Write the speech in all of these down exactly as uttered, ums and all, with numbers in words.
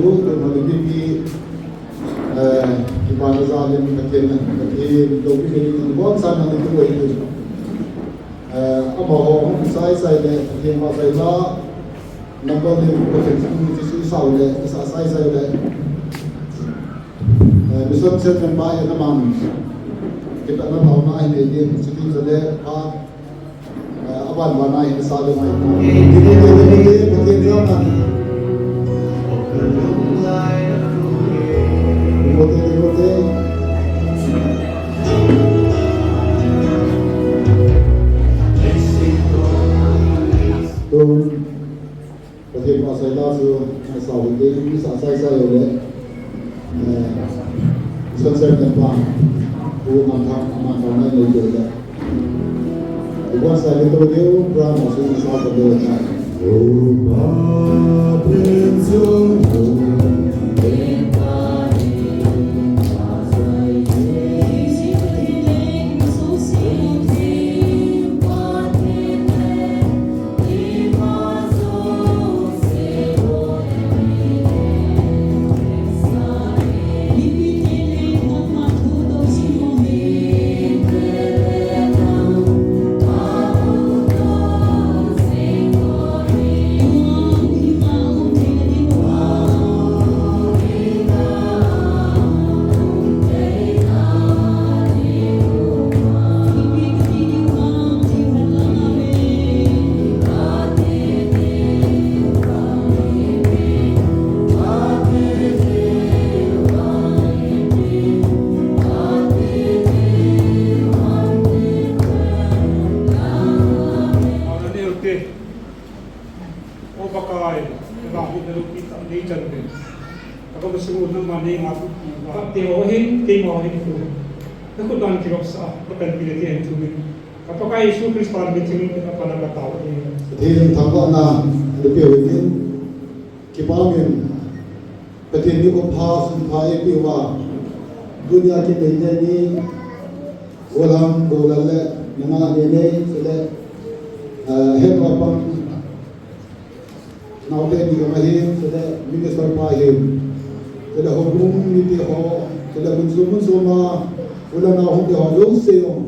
Tun hale mipi, eh, kipana jal in Pathen, Pathen loupina in ibonchauvin hung koi in. Eh, amaho hung sai sai le, Pathen vahchoi la, number ni Pathen sung ni chu sa u le, sa sai sai le. Eh, mission chairman pa in aman kipana taona ahin nei ding, chuti chule, pa, eh, aban ban a hin sa le mai. Kiti te, kiti te, kiti te, kiti te. Kiti te, kiti te. Tun, Pathen vahchoi la chu, eh, sa u te, sa sai sai u le. Eh, mission chairman pa, Pu Manthang, aman taona nei ding le. Ibonchauvin to ding, program ho chu sa sa ding le. O Pakai, ka hung na lut tam ding chan te. Ka ka masung na ma nei ma tu ki ma. Te ho hin, te ma ho hin tu. Na khut dan ki rop sa, ka kan pi le te hin tu min. Ka Pakai Jesu Christa min thim ka pa na ka tao hin. Pathen thangvahna, lu pe hu hin. Kipa min. Pathen ni ko pha, sun pha e pi wa. Dunia ki nei nei ni. Golam, golam le, nanga nei nei, sele. Eh, het wa pang. Naote ni kama hin, chule minister pa hin, chule houbung mite ho, chule mun sung mun sung ma, u le nao hung te ho jouse jong.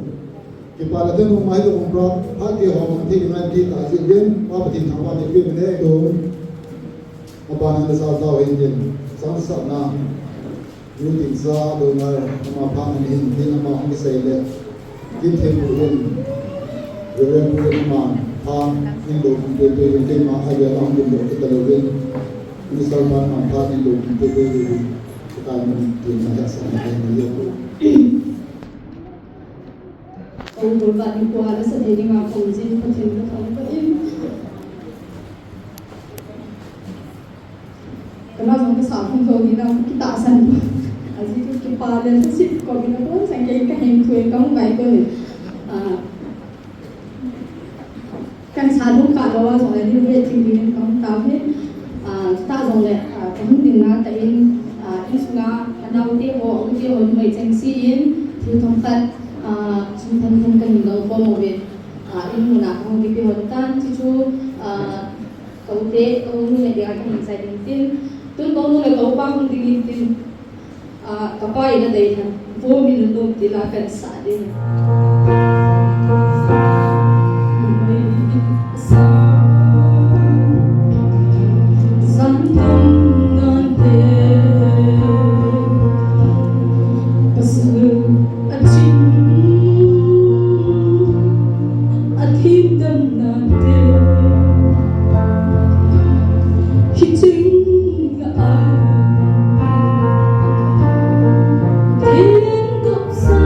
Kipa le thanom ma hi lo kong pra, phat te ho mang thei ngai ti ta ji vin, Pa Pathen thangvahna nei peh in, aban in sa tao hin tin, sangsahna. Nu Dingsa Doungel, ama phat in hin, tin ama hung kisei le. Kin thei pu in, Reverend pu in ama phat in lo kum pe pe in tin ama a ya la hung kum lo kita lo in. Minister pa ama phat in lo kum pe pe in. Kita min tin ma ya sa ma ai ma ya ko. Kong bul ba ni ko ala sa de ni ma kong jin ko tin ko kong ko in. Kana jong kasa phung tho ni na kitahsan. Aji tu kipa le sa sip ko ni na ko sang ke ka hin thu ka hung bai ko ni. Ah, kan sa lu ka lo wa jong le ni ve ting ni ka hung ta he. Ah, ta jong le, ah, ka hung ding na ta in, ah, in sunga ka nao te ho, u te ho mai cheng si in, thil thong khat, ah, sum than than ka hin lo ko mo ve. Ah, in muna ka hung kipe ho tan, chu chu, ah, Ka u te, ka u nu le dia ka hin sai ding tin. Tun ka u nu le ka u pa hung ding in tin. Ah, ka pa in a dei than. Vo mi nu nu ti la kan sa ding. Zan dong nan te. Pasal a chim, a thim dam nan te. Hiching a, thim dam sa.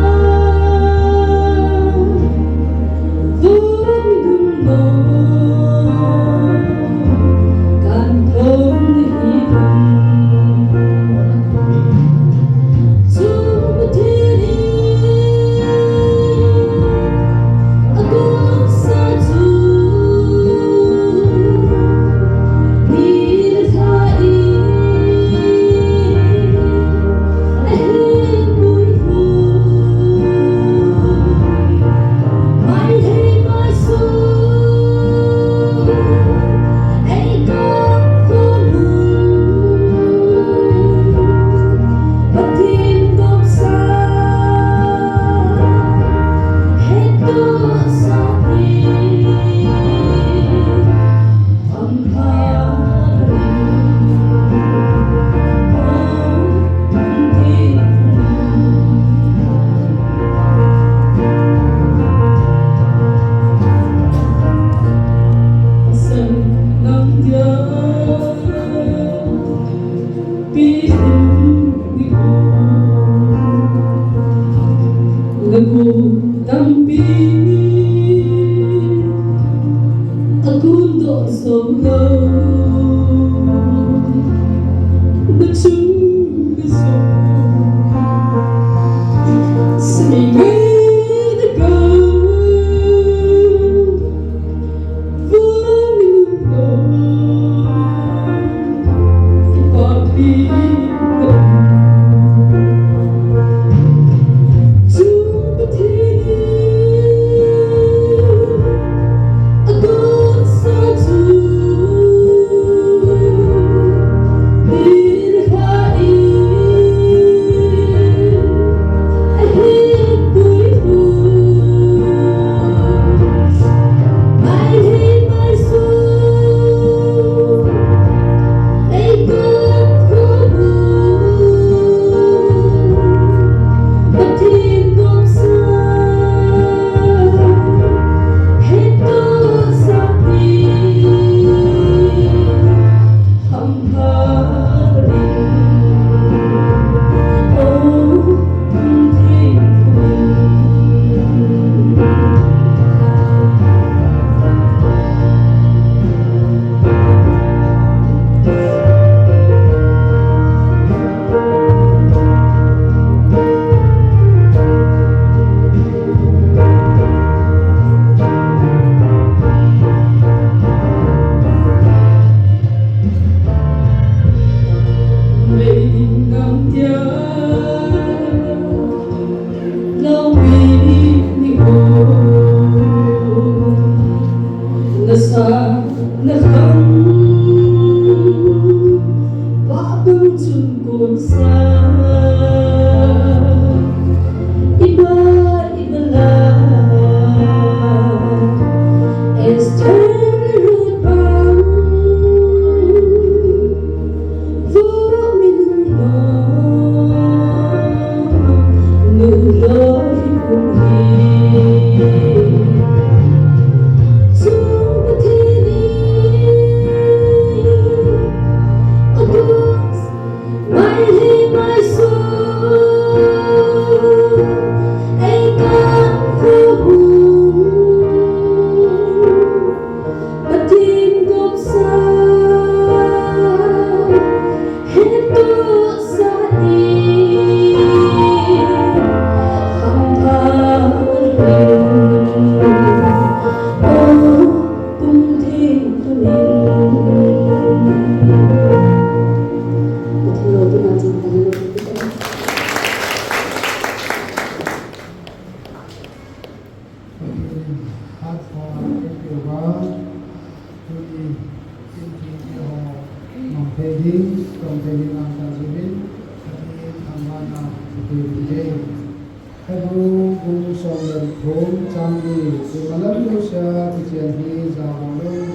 Hebrew bung som le thum chang li, imalam jousea kichen hi jabol un.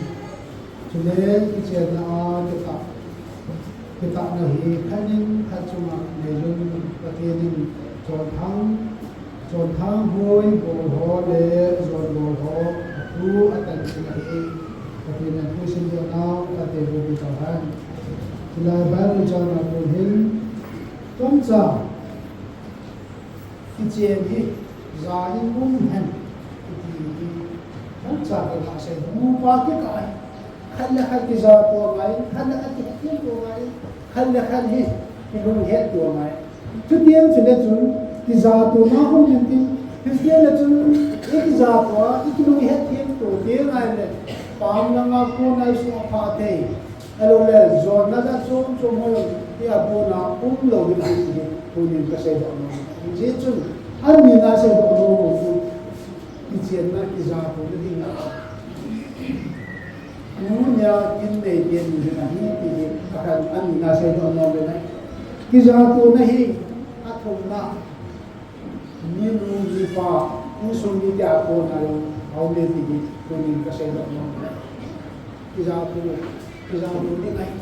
Chule kichenna a kitah, kitahna hi khat in khat chunga neiyun, Pathen in chonthang, chonthang hoi bol ho le jon bol ho athu atan jing ahi. Pathen in thusim doh nau kate bu bi tau hen. Chulai Bible chang a kon hin, chomcha kichen hi ja in um hen, kiti hi, chomcha kikah sei, nupa kikah hi. Khat le khat kijatoh ngai, khat le khat kihethem to ngai, khat le khat hi kilunghet to ngai. Chuteng chule chun, kijatona hung in tin, Christian le chun, i kijatoh a, i kilunghet them to te ngai le, pam langa kona i sung a pha thei. Ahilou le, jonna jat chom chom ho, i a kona um lou ding ahi ti hi, tunin ka seidoh nom. Hijeh chun, ani na seidoh nom u chu, kichenna, kijatona ding a. Tunia kin nei pen ding ahi ti hi, a khan ani na seidoh nom le nai. Kijatona hi, a thumna. Minu, mipa, insung mite a kona jong, aum e ti hi, tunin ka seidoh nom e. Kijato, kijato ding ahi.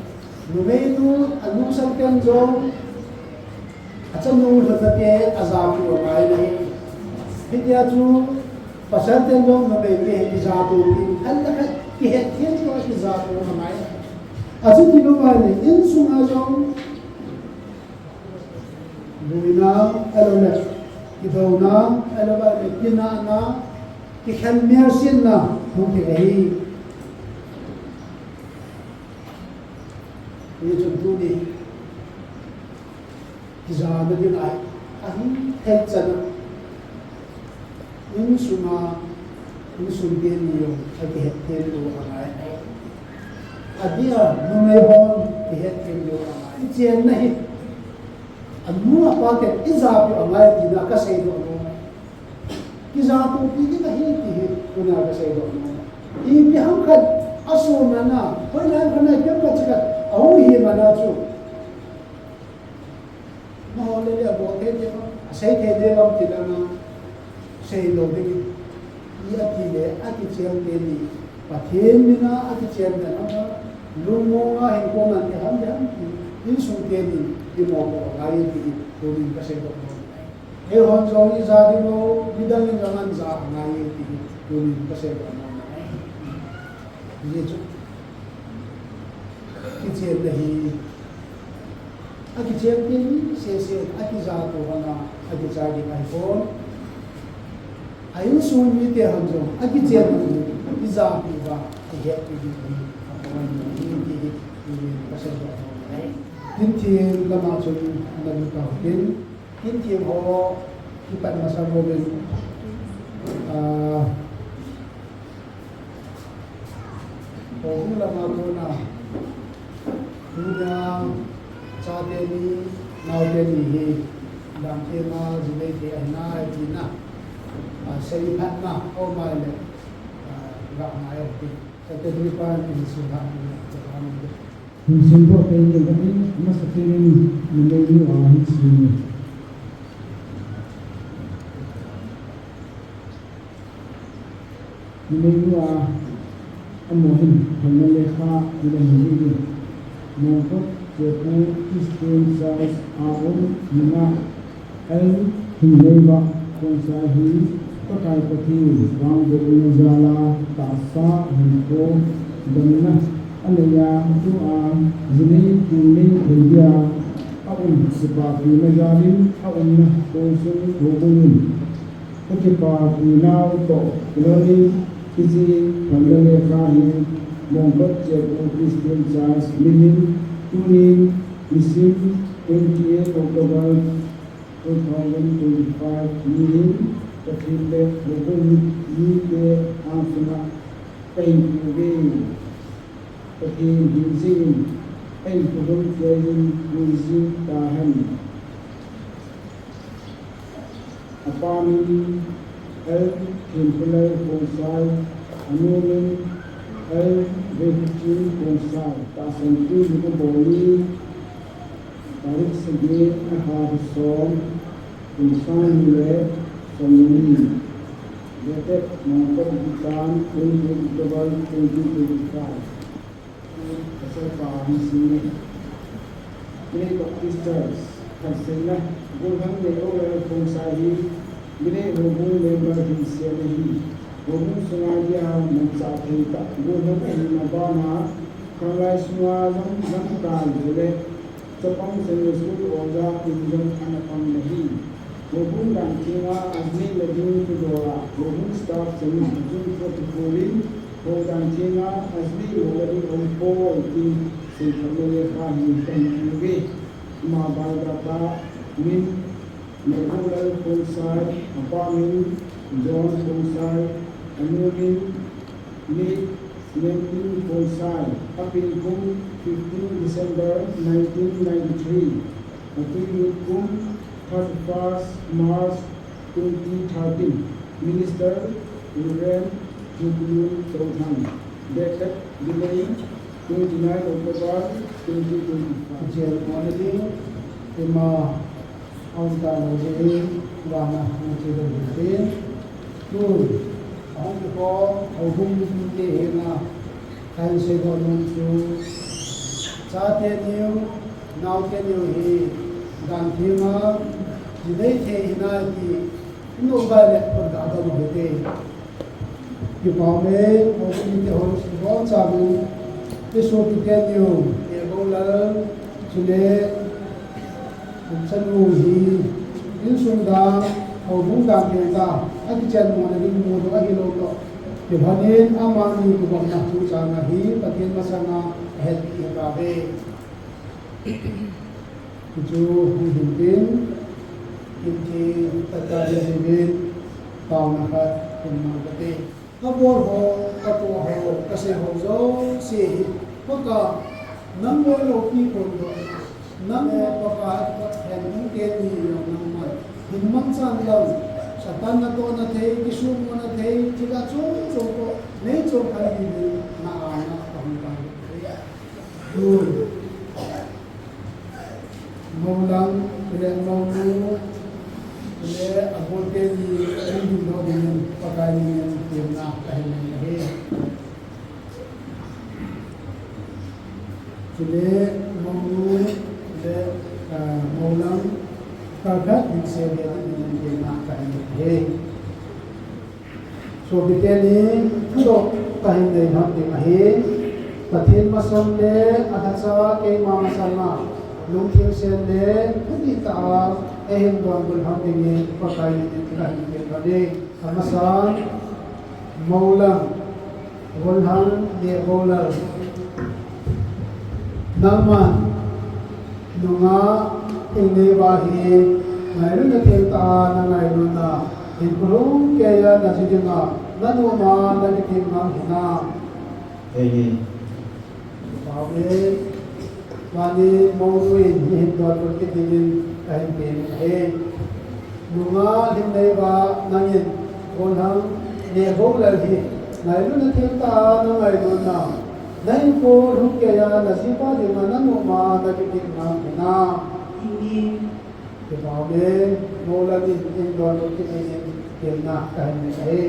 Numeinu, anusan ten jong, achanu lhonna te, ajato angai ahi. Hitia chu, pasal ten jong, numei te, kijato ding, khat le khat, kihet, kihet, kijato angai. Achuti lou ahile, insung a jong, Buina, ahilou le, kidouna, ahilou le, kinahna, kikhen melsetna, hung thei ahi. Hichun tuni, Kijana ding ahi, ahi het chan a. Insunga, insung teni jong akihet thei lou angai. Adia, numei hon kihet thei lou angai. Ichenna hi, anu apa te ijapi angai tina kasei doh nom. Kijatopi ding ahi ti hi, tuna kasei doh nom. Ipi ham khat, asomna na, hoilai khat na, ipi ham khat chu khat, ahung hi mana chu. Amaho le le abol thei ding, asei thei ding lam ti lana, sei lou ding. I ati le, akicheng teni, Pathen mina akicheng tena, lungmonga hinkho nante ham ham ti, insung teni, imopo angai ti, tunin kasei doh nom. Eihon jong ija ding lou, midang in jong aja angai ti, tunin kasei doh nom. Hijeh chun, kichenna hi, akichen teni sese, akijato hon a, akichai ding ahipon. A insung mite hon jong, akichen hi, ijapi uva, ihetpi ding hi, apoint hi, ti hi, tunin kasei doh nom. Tin tin lama chun, ana lut tau tin. Tin tin ho, kipat masa uvin, ah, houbung lama kona, tunia, chate ni, naote ni hi, dam thema, jinei thei ahi nai tina, ah, seiphatna, aum a le, ah, ga ngai ahi ti. Secretary pan in siphat ni, Hin simdoh tei ding katin, amasapen in numei nu a hin sim in. Numei nu a, amaho hin phalna lekha in ahin jih in. Mongkot Chepu Christian Church a um nunga L. Hingneiva Khongsai hi Pakai Pathen vangbohna jal a tahsa hinkho damna anei a, tua jinei theinei thei dia aum kipapina jal in aumna Khongsung houbung in akipapinau toh kilhon in hiche phalna lekha hi Mongkot Chepu Christian Church min in tunin nisim twenty eight October two thousand twenty-five ni hin Pathen le houbung mite angsunga kahin pe uve. Pathen hing jing in, ahin phalou kei in, hung jing tahen. Apa min L. Thempulal Khongsai, anu min L. Veikhuchin Khongsai, tahsan tu hi kabol ni, tarik sagi, lha som, kum sang ni le som ni. Dated Mongkot Bhutan, twenty October twenty twenty-five. Pasal pa hin sim e. Minei Baptist Church, khat seina, gollhang Nehgoulalal Khongsai hi, Minei houbung member hin sel ahi. Houbung sunga dia manchah thei tah gollhang ahina bana, khanglai sunga lam, lamkai jole, Chapang Sunday School oja in jong ana pang ahi. Houbung dan thenga ajinei na ding kidol a, houbung staff cheng in June forty-four in, hou dan thenga ajinei na ding aum poi tin seiphatna lekha hi kahin pe uve. Ama biodata min Nehgoulalal Khongsai, apa min John Khongsai, anu min Ni Nemtin Khongsai, apin kum fifteen December nineteen ninety-three, atui lut kum thirty-first March twenty thirteen, Minister Reverend Thingkulu Chouthang, dated July twenty-nine October twenty twenty-five. Chen mo na ding, tima Aum talou jeh in, vana hung che ding ahi. Tun, ahung kikhom, houbung mite henga, kahin seidoh nom chu, chate niu, naote niu hi, dan thenga, jinei thei hinai ti, inung bai le, khut ga dong u hite. Kipa ume, houbung mite hon, ibonchauvin, isopite niu, Nehgoulal, chule, Chanu hi, insung dan, houbung dan thenga, akichen mona ding mudoh ahilou toh. Kiphanin amani kibang na thu chang ahi, Pathen masanga ahet ding ahi tauve. Chu hung hin tin, hin thi tata le hin taona khat hin mang kate. Ka bol ho, ka tua ho, ka sei ho jouse hi, Pakai, nang bol lou pi kon do. Nang ho Pakai, Pathen hung ke ni lo nang man. Hin mang chan lang, Satan na to na thei, kisum na thei, thil a chom chom ko, nei chom kha ni ni na a na ka hung kang. Tun. Moulang, chule mounu, chule abol teni, hung dingdoh dingin, Pakai min in, temna kahin nei ahi. Chule mounu, chule, ah, moulang, kalkhat ding se dia dingin, temna kahin nei ahi. Sopite ni, thudoh kahin nei nom ding ahi. Pathen masang le alhacha keima masanga, lungthim sen le, phatah tah a, eihin donbut nom dingin, Pakai min in kahin temna ahi. Amasan, moulang, golhang, neh golal. Nangman, nungah, thingneiva hi, ngailutna thengtah a na ngailut na, hinkho lhung keiya na ji dinga, na nom a na kitim ngam hinam. Amen. Amen. Vani mounu in, hinkho lhung kit dingin, kahin temna ahi. Nungah, thingneiva, nangin, golhang, neh golal hi, ngailutna thengtah a na ngailut na, na hinkho lhung keiya na jipa dinga na nom a na kitim ngam hinam. Amen. Kipah e, moulang in, eihin donbut kit dingin, temna kahin nei ahi.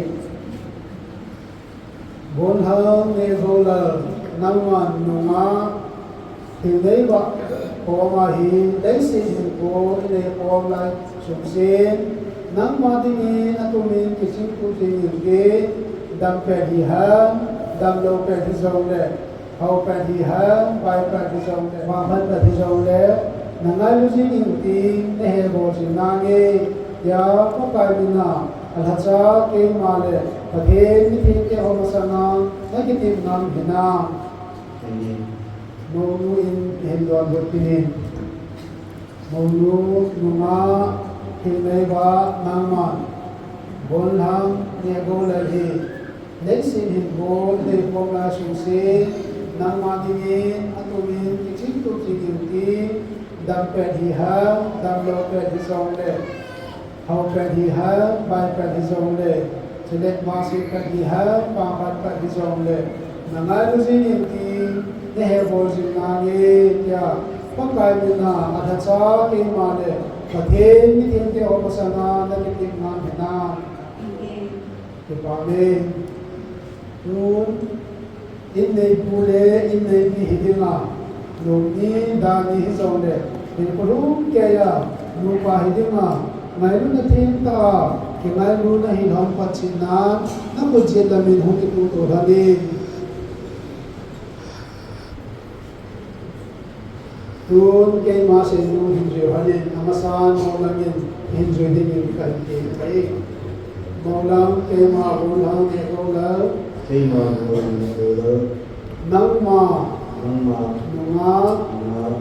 Golhang neh golal, nangman nungah, thingneiva, koma hi, leiset hinkho, inei khom lai, sungsin, nangma dingin, atumin, kiching tup dingin, ki, dam pet hihen, damlou pet hijongle, hao pet hihen, bai pet hijongle, vangphat pet hijongle, na ngailu jing intin, na hebol jing nange, tia Pakai mina, alhacha keima le, Pathen mithengte ho masanga, na kitim ngam hinam. Amen. Mounu in, eihin donbut kit in. Mounu, nungah, thingneiva, nangman, golhang, neh golal hi, leiset hinkho, inei khom lai sungsin, nangma dingin, atumin, kiching tup dingin ti, dam pet hihen, damlou pet hijongle, hao pet hihen, bai pet hijongle, chule masi pet hihen, vangphat pet hijongle, na ngailu jing intin, na hebol jing nange, tia, Pakai mina, alhacha keima le, Pathen mithengte ho masanga, na kitim ngam hinam. Amen. Kipah e. Tun, inneipu le inneipi hi dinga, nom ni, dan ni hijongle, hinkho lhung keiya, nupa hi dinga, ngailutna thengtah a, kingailuna hi lhon phat chetna, na khut jet lamin hung kituh to lhonin. Tun keima seinu hin jui lhonin, amasan moulang in hin jui dingin kahin temna ahi. Moulang, keima golhang neh golal. Keima golhang neh golal. Nangma. Nangma. Nungah. Nungah.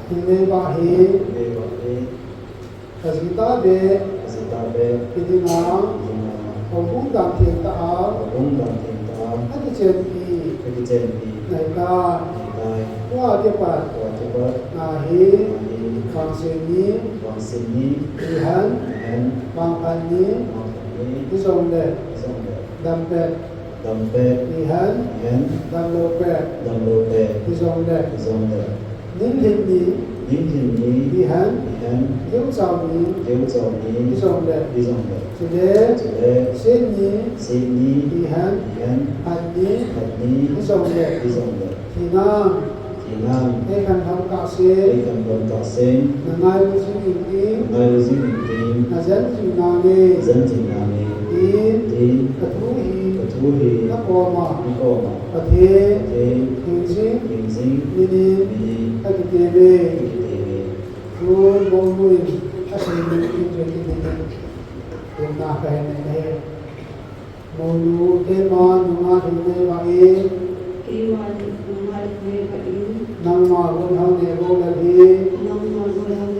Thingneiva hi. Thingneiva hi. Kaji tahbeh. Kaji tahbeh. Hidinga. Hidinga. Houbung dan thengtah a. Houbung dan thengtah a. Kakichenpi. Kakichenpi. Nahitai. Nahitai. Tua kipat. Tua kipat. Nahi. Nahi. Vangset ni. Vangset ni. Hihen. Hihen. Vangphat ni. Vangphat ni. Hijongle. Hijongle. Dam pet. Dam pet. Hihen. Hihen. Damlou pet. Damlou pet. Hijongle. Hijongle. Ninglhin ni. Ninglhin ni. Hihen. Hihen. Geuchau ni. Geuchau ni. Hijongle. Hijongle. Chule. Chule. Set ni. Set ni. Hihen. Hihen. Phat ni. Phat ni. Hijongle. Hijongle. Hinam. Hinam. Eikhen lhon kahsen. Eikhen lhon kahsen. Na ngailu jing intin. Na ngailu jing intin. Na jen jing nange. Na jen jing nange. Tin. Tin. Ka thu hi. Ka thu hi. Na koma. Na koma. Pathen. Pathen. Hingjing. Hingjing. Minin. Minin. Kakiteme. Kakiteme. Tun mounu in. Asei nu in jui kit in. Temna kahin nei ahi. Mounu, keima nungah thingneiva in. Keima nungah thingneiva in. Nangma golhang neh golal hi. Nangma golhang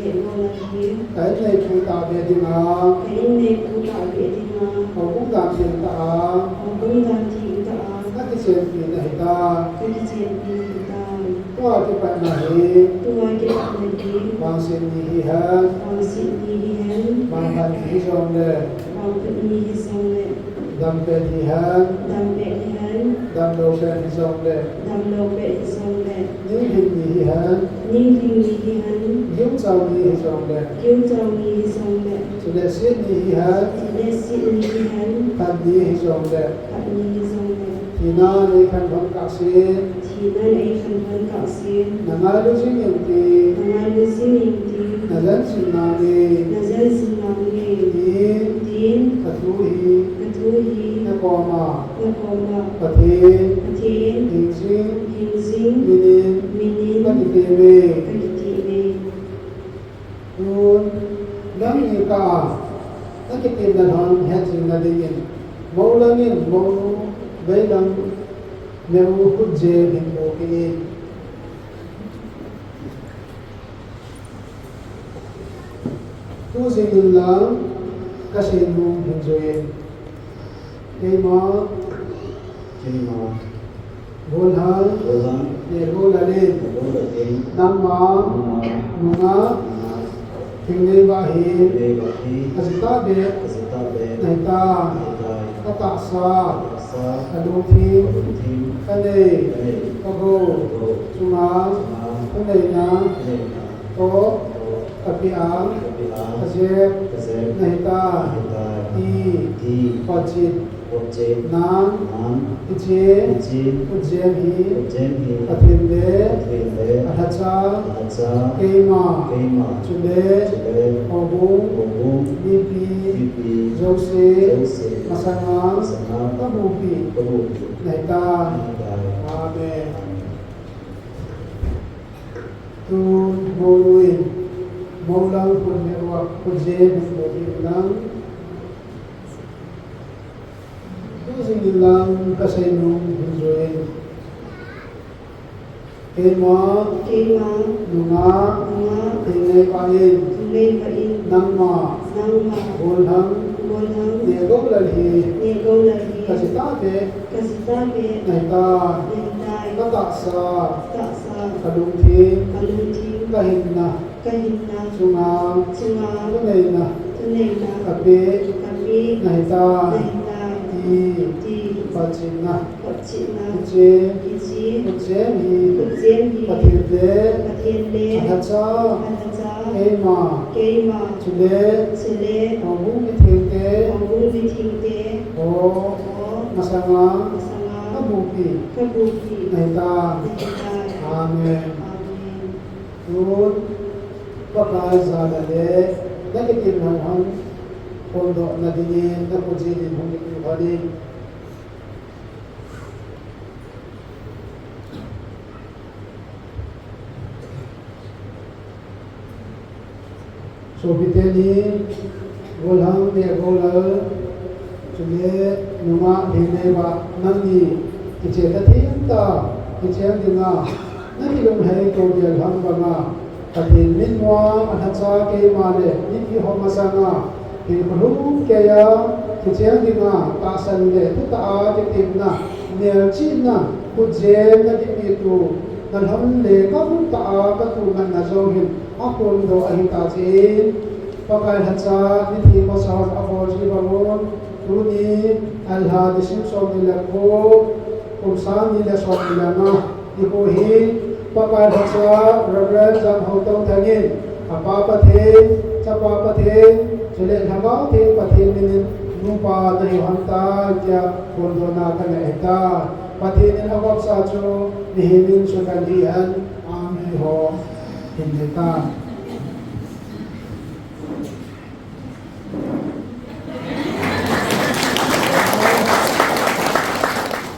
Ka inneipu tahbeh dinga. Ka inneipu tahbeh dinga. Houbung dan thengtah a. Houbung dan thengtah a. Kakichenpi nahitai. Kakichenpi nahitai. Tua kipatna hi. Tua kipatna hi. Vangset ni hihen. Vangset ni hihen. Vangphat ni hijongle. Vangphat ni hijongle. Dampet hihen. Dampet hihen. Damlou pet hijongle. Damlou pet hijongle. Ninglhing ni hihen. Ninglhing ni hihen. Giuchau ni hijongle. Giuchau ni hijongle. Chule sit ni hihen. Chule sit ni hihen. Phat ni hijongle. Phat ni hijongle. Thina nei khanlhon kahsen. Thina nei khanlhon kahsen. Nangailu jing inge ti. Nangailu jing inge ti. Najen jing nange. Najen jing nange. Tin. Tin. Kathu hi. Kathu hi. Nakoma. Nakoma. Pathen. Pathen. Hingjing. Hingjing. Minin. Minin. Kakiteme. Kakiteme. Tun, nangni kah a, nakitepna lhon hetjing nadingin, mou langin, mounu, vei lang, neu khutjem hin bukit in. Tujing in lang, kasei nom hin juiyin. Keima. Keima. Golhang. Golhang. Nehgou Lalin. Nehgou Lalin. Nangma. Nangma. Nungah. Nungah. Thingneiva hi. Thingneiva hi. Ajitah beh. Ajitah beh. Nahitai. Nahitai. Katahsa. Katahsa. Kalungthim. Kalungthim. Kanei. Kanei. Kagou. Kagou. Chunga. Chunga. Thuneina. Thuneina. Toh. Toh. Kapeh a. Kapeh a. Kajep. Kajep. Nahitai. Nahitai. Ti. Ti. Patchen. Patchen. Nan. Nan. Hiche. Hiche. Khutjem hi. Khutjem hi. Pathen le. Pathen le. Alhacha. Alhacha. Keima. Keima. Chule. Chule. Houbung. Houbung. Mipi. Mipi. Jouse. Jouse. Masanga. Masanga. Kabupi. Kabupi. Nahitai. Nahitai. Amen. Amen. Tun, mounu in, mou lang khutjem uva, khutjem hin bukit in lang. Tujing in lang, kasei nom hin juiyin. Keima. Keima. Nungah. Nungah. Thingneiva in. Thingneiva in. Nangma. Nangma. Golhang. Golhang. Nehgou Lal hi. Nehgou Lal hi. Kajitah beh. Kajitah beh. Nahitai. Nahitai. Katahsa. Tahsa. Kalungthim. Kalungthim. Kahinna. Kahinna. Chunga. Chunga. Thuneina. Thuneina. Kapeh. Kapeh. Nahitai. Nahitai. Ti. Ti. Patchenna. Patchenna. Hiche. Hiche. Khutjem hi. Khutjem hi. Pathen le. Pathen le. Alhacha. Alhacha. Keima. Keima. Chule. Chule. Houbung mithengte. Houbung mithengte. Ho. Ho. Masanga. Masanga. Kabupi. Kabupi. Nahitai. Nahitai. Amen. Amen. Tun, Pakai jana le, nakitepna lhon phondoh nadingin, nakhutjem in hung kipe lhon in. Sopite ni, Golhang Nehgou Lal, chule nungah Thingneiva, nangni, kichen na thim tah, kichen dinga, nakilunglhai to gel lhon banga, Pathen mitmua, alhacha keima le, mipi ho masanga, hinkho lhumkeiya, kichen dinga, tahsan le, thutah a, kitepna, melchihna, khutjem na kipetu, nalhon le, kakhut tah a, katuh ngatna jong hin, aphondoh ahi tah jeh in, Pakai lhacha, mithi masa hon abol ji bang un, tuni, alha December somni le ko, kum sang ni le somni le nga, nikho hi, Pakai lhacha, Reverend Janghou Tongthang in, apa Pathen, chapa Pathen, chule Lhagao Theng Pathen min in, nupa nahi hon tai, tia, phondohna kana nei tai. Pathen in agopsa chu, mihem in chu kan hi hen, amen ho, hin nei tai.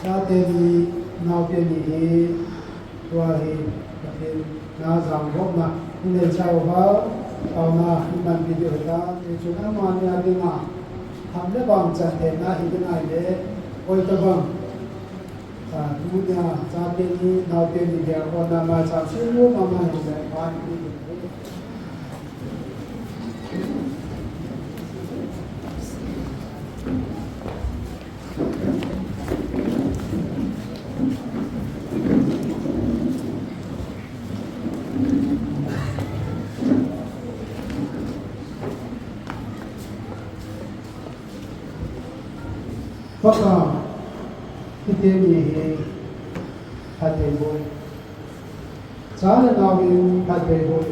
Chate ni, naote ni hi, tua hi, Pathen na jangkhohna, i nei chai uva, taona, i manpi diu ahitai, hichun amani a dinga, ham le vang chan theina hi ding ahile, hoi tabang, a, tunia, chate ni, naote ni, dia, kona maicham, seilu, mama, hi le, van, hi, hi. Pakai, hiti ni hi, hati boi. Cha le nau in phatthei boh.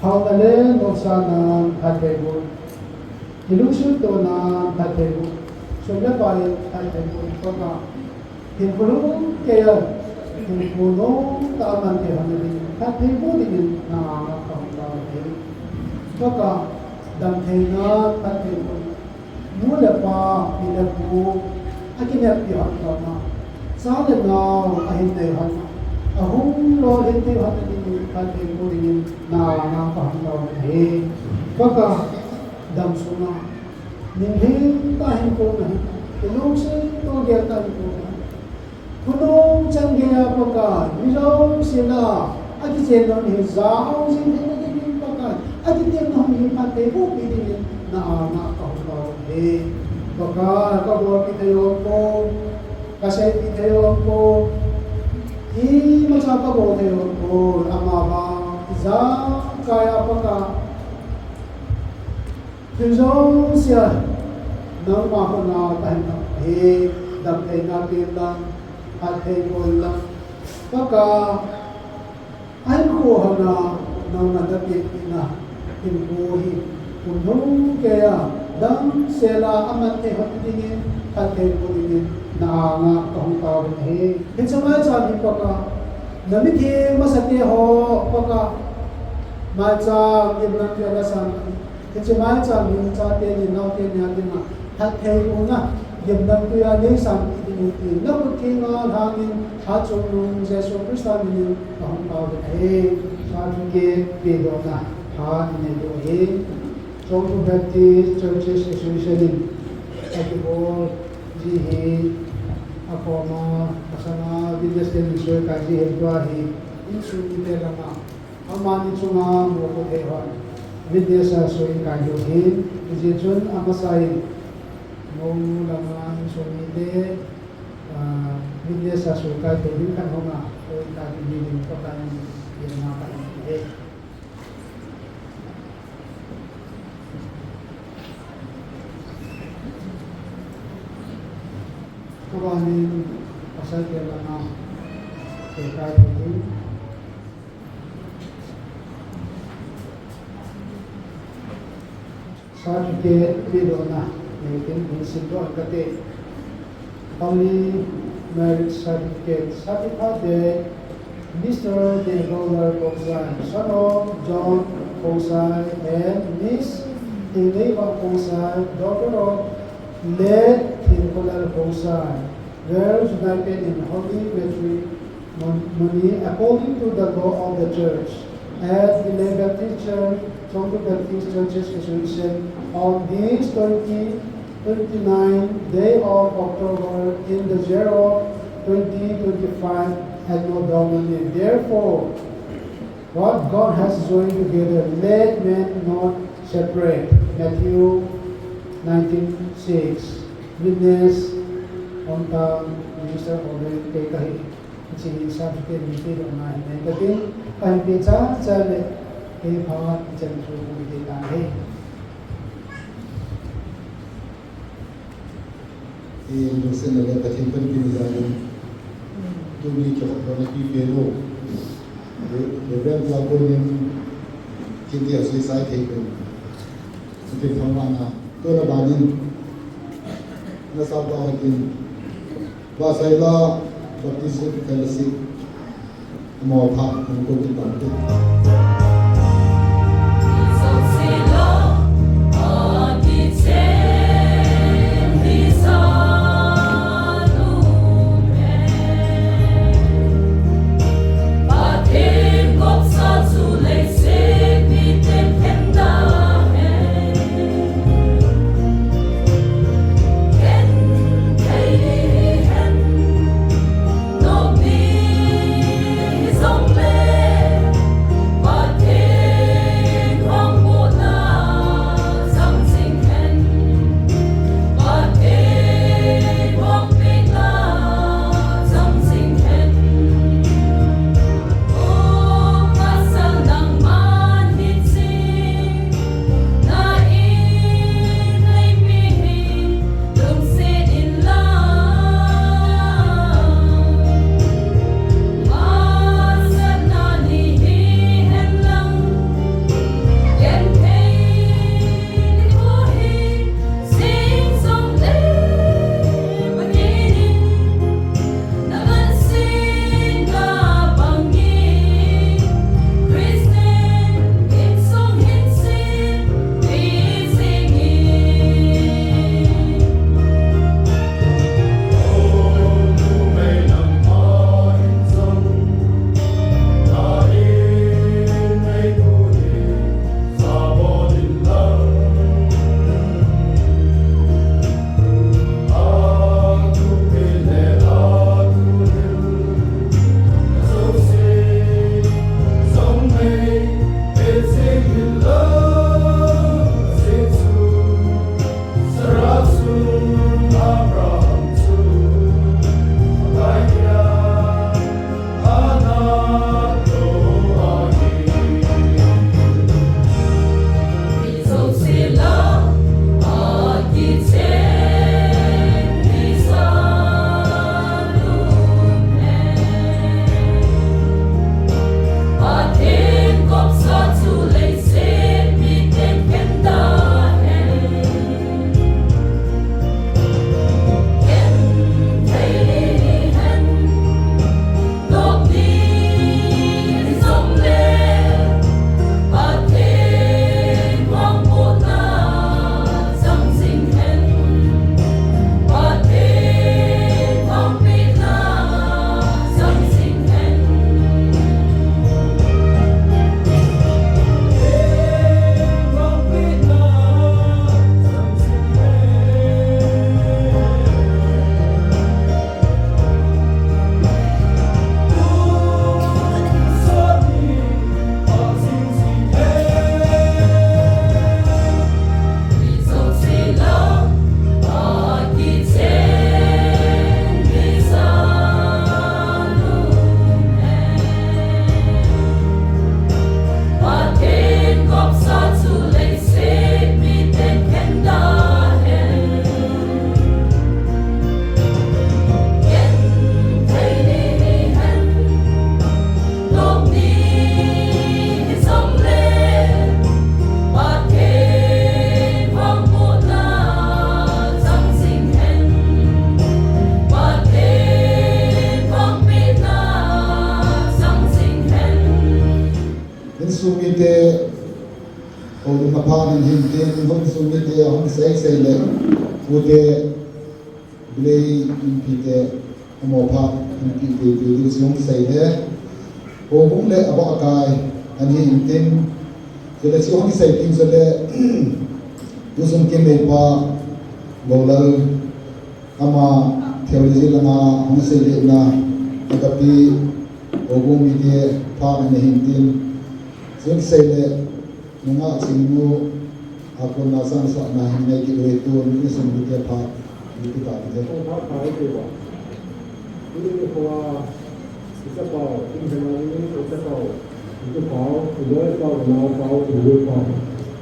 Haona le nopsahna in phatthei boh. Ilungset tona in phatthei boh. Sum le pai in phatthei boh. Pakai, hinkho lungkei a, hinkho lungtah a man thei hon ding, phatthei boh dingin na anga kahung tao e. Pakai, damtheina in phatthei boh. Nu le pa, pi le pu, akineppi hon lona, cha le nau ahin nei hon, ahung lolhin thei hon dingin phatthei boh dingin na anga kahung tao e. Pakai, damsunga, ninglhing tah hinkho nahi, ilungset toh gel tah hinkho nahi. Khonung chan geiya Pakai, mi jouse lah a, akichen nom hi jao jing theina dingin Pakai, akichen nom hi phatthei boh pi dingin na anga kahung tao e. Pakai, kabolpi thei jong pon, kaseipi thei jong pon, imacha kabol thei jong pon, amavang ijakai a Pakai, thil jouse a nangma khut a kahin thum e. Damtheina pen lang, phatthei boh lang, Pakai, ahinkho hon a nangman napeh pehna hinkho hi kum lungkei a damsel a aman thei hon dingin, phatthei boh dingin na anga kahung tao e. Hiche maicham hi Pakai, na mitheng masate ho Pakai, maicham gimnamtui a nasan, hiche maicham hi chate ni, naote ni a dinga phattheibohna gimnamtui a neisanpeh dingin tin, na khut theng a lhangin, Chungnung Jesu Christa minin kahung tao e. Certificate pedohna phat inei diu ahi. Chongthu Baptist Churches Association in akibol ji hi, akoma pasal a witness te min soikai ji hi, tua hi insung mite lama amani chunga mopo thei hon witness a soikai diu ahi. Hijeh chun amasa in mou lama insung mite, ah, witness a soikai thei ding khat hung a, soikai thei ding Pakai in, in ma ka in e. Kabanin pasal te lama soikai thei ding. Certificate pedohna, neitin min simdoh kate. Holy Marriage Certificate. Certified that Mister Degolar Khongsai, son of John Khongsai and Miss Thingneiva Khongsai, daughter of late Thingkholal Khongsai, were united in holy matrimony according to the law of the church at Villei Baptist Church, Chongthu Baptist Churches Association on this twenty, twenty-ninth day of October in the year of twenty twenty-five Anno Domini. Therefore, what God has joined together, let man not separate. Matthew nineteen six. Witness, Hometown Minister Oben, kei kahi. Hiche certificate hi pedohna hin nei kate, kahin peh chacha le, kei phat ichan chu hung kit tan ahi. Ei, lungsetna le Pathen panpina jal in, tuni kihoutohna pipen u Reverend Tlakon in, kin tia suicide thei pen, kin thangvahna, tuna ban in, nasatah a kin, Vasaila Baptist Youth Fellowship, Mo pha, hung ko kin bang te. Sumite, houlimna pha nahin tin, hung sumite, hung sei sei le, pute, bilei, inpite, amo pha, inpite, pite, hung sei le, houbung le, abo akai, nahin tin, chule chu hung sei tin, chule, tu sum kin le pa, Golal, Ama theology langa hung sei le na, Agape, houbung mite pha nahin tin. Hung sei le, nunga chingnu, akon na sang sa na hin nei kit le tu, ni sum mite pha, ni kita mite. Pha pha ai te ba. Ni ko Isapau, King Henry, Isapau, Isapau, Iloipau, Naopau, Iloipau,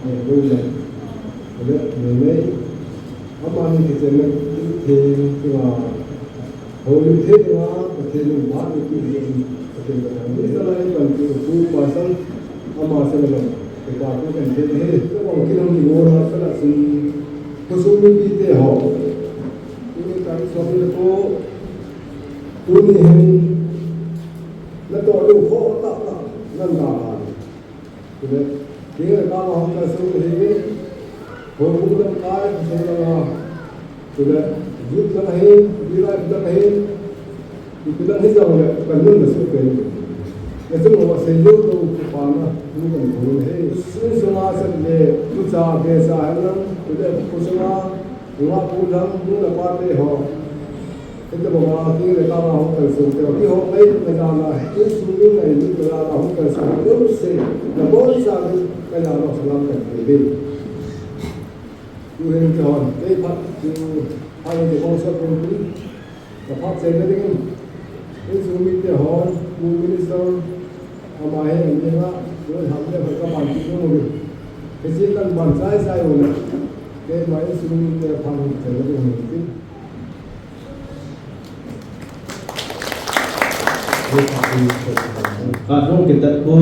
Iloipau, Iloipau, Iloipau, Amani kichenna thei, thei, thei, thei, thei, Pathen in ban ni ti hin, Pathen ka thang. Ni sa lai pan ti pu pastor, ama sa lai. Ti pa pu kan thei he. Sa bang ki nang ni wo na sa la sin. Ko su mi pi te ho. Ni ka so ni ko. Tuni hin natoh lou ho tah tah nan dalhan. Chule, king le kang a hung kalsong ahi, houbung lamkai, khosung langa. Chule, youth lang ahin, V Y P lang ahin, ipi lang hijongle, kanun na suhpen. Nachung uva seijou lou, kipana, nu kamu ahi. Insunga sat le, tucha, becha, hen lang, chule, khosunga, Nunga pu lang, nu le pa te ho. Hiti banga king le kang a hung kalsong te. Ti ho ngai na jana, insung mi ngai na jana hung kalsong. Lungset, nabonchauvin, ka jana salam kan pe ding. Tuhin kihon, kei phat, tu, hai te kong sot kong tu. Ka phat cheng na dingin, insung mite hon, Pu Minister, ama hi an dinga, loi ham le hoi ka ban kit nung uve. Hiche kan ban chai chai u le, keima insung mite phat cheng na dingin tin. Ka thong kitat ko,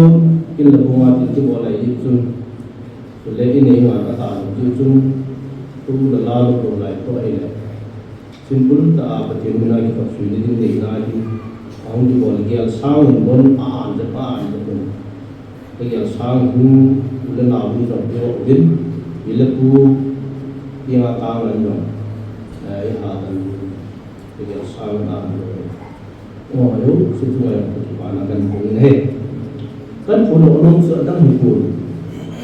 kin le bunga tin kibol lai chun. Chule inei ngai ka ta chun, tu la la lo ko lai to ai le. Simple tah a Pathen mina kikhopsuina ding neina ding. Ahung kibol gel sang in bon a an ja pa an ja pun. Ka gel sang hu u le nau hu jong pia uvin. I le pu pia nga tang an jong. Eh, i ha tan. Ka gel sang an jong. Ong a lou, sum sunga jong kipana kan pung in ahi. Kan pung lou nom chu adang hipon.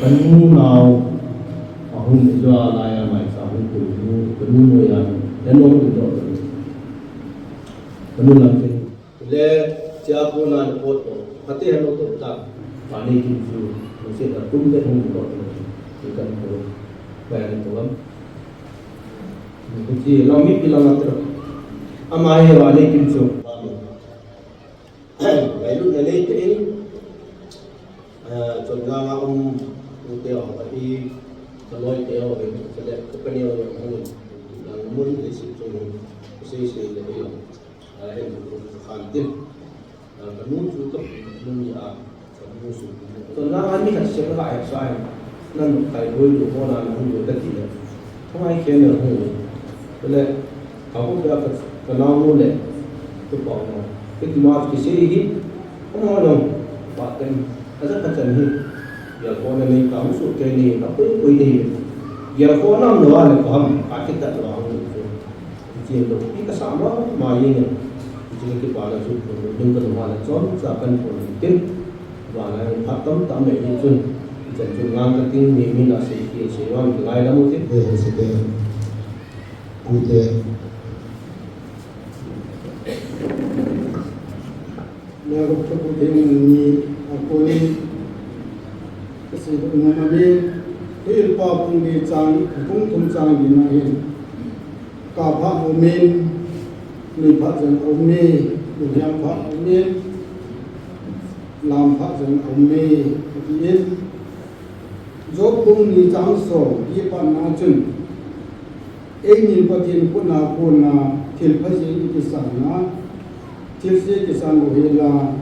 Kanu nau, ahung le jua lai a maicha hung pung nu, kanu noiya, le nom in doh. Kanu lam tin. Le, chia puna le pot to. Kati hello to ta. Pani kin chu, lu se ta tum le hung doh. Kan pung. Pani to lam. Hiche lang mipi lang a tiro. Ama hi Vaneikim chu. Ngailutna nei tah in, eh, Chonjang a um, u te ho, ka pi, ka loi te ho, ka le, ka pa neo, ka hung, lang mun le si chung, ka sei sei le hi lang. Ah, hen, ka khan tin. Ah, ka nu chu ka nu ni a, ka nu su. Chonjang a ni khat se ka ka exercise. Nan kai boi lu ho na na hung lu ka ti le. Thong ai khen na hung lu. Ka le, ka ko ka, ka nau nu le. Ka pa no. Ka ti ma ki se hi. Ka no no. Pa ten. Ka sa ka chan hi. Ya ko na nei ka hung su ke ni, ka koi koi ni. Ya ko nam lo a le ko ham, ka ki ta lo hung lu. Hiche lou, i ka sa mama jeng e. Hiche ka kipana chu, lungdong ka lung a le chomcha kan pon tin. Vana phat tamtah nei hi chun. Hichan chun ngang ka tin, mi, mi na sei, sei, sei vang ki ngai lam u tin. Ve, sei te. Pu te. Yakob chapang thum ni a kon kasei doh nom ahi. Thuhilpa bung li chang, bung thum chang li na hin, kap phat aume, nui phat jong aume, lunghem phat aume, lam phat jong aume, atin. Job bung ni chang som, i patna chun, Eini Pathen khut a kona thil pha jeh i kisan a, thil se kisan lou hel a,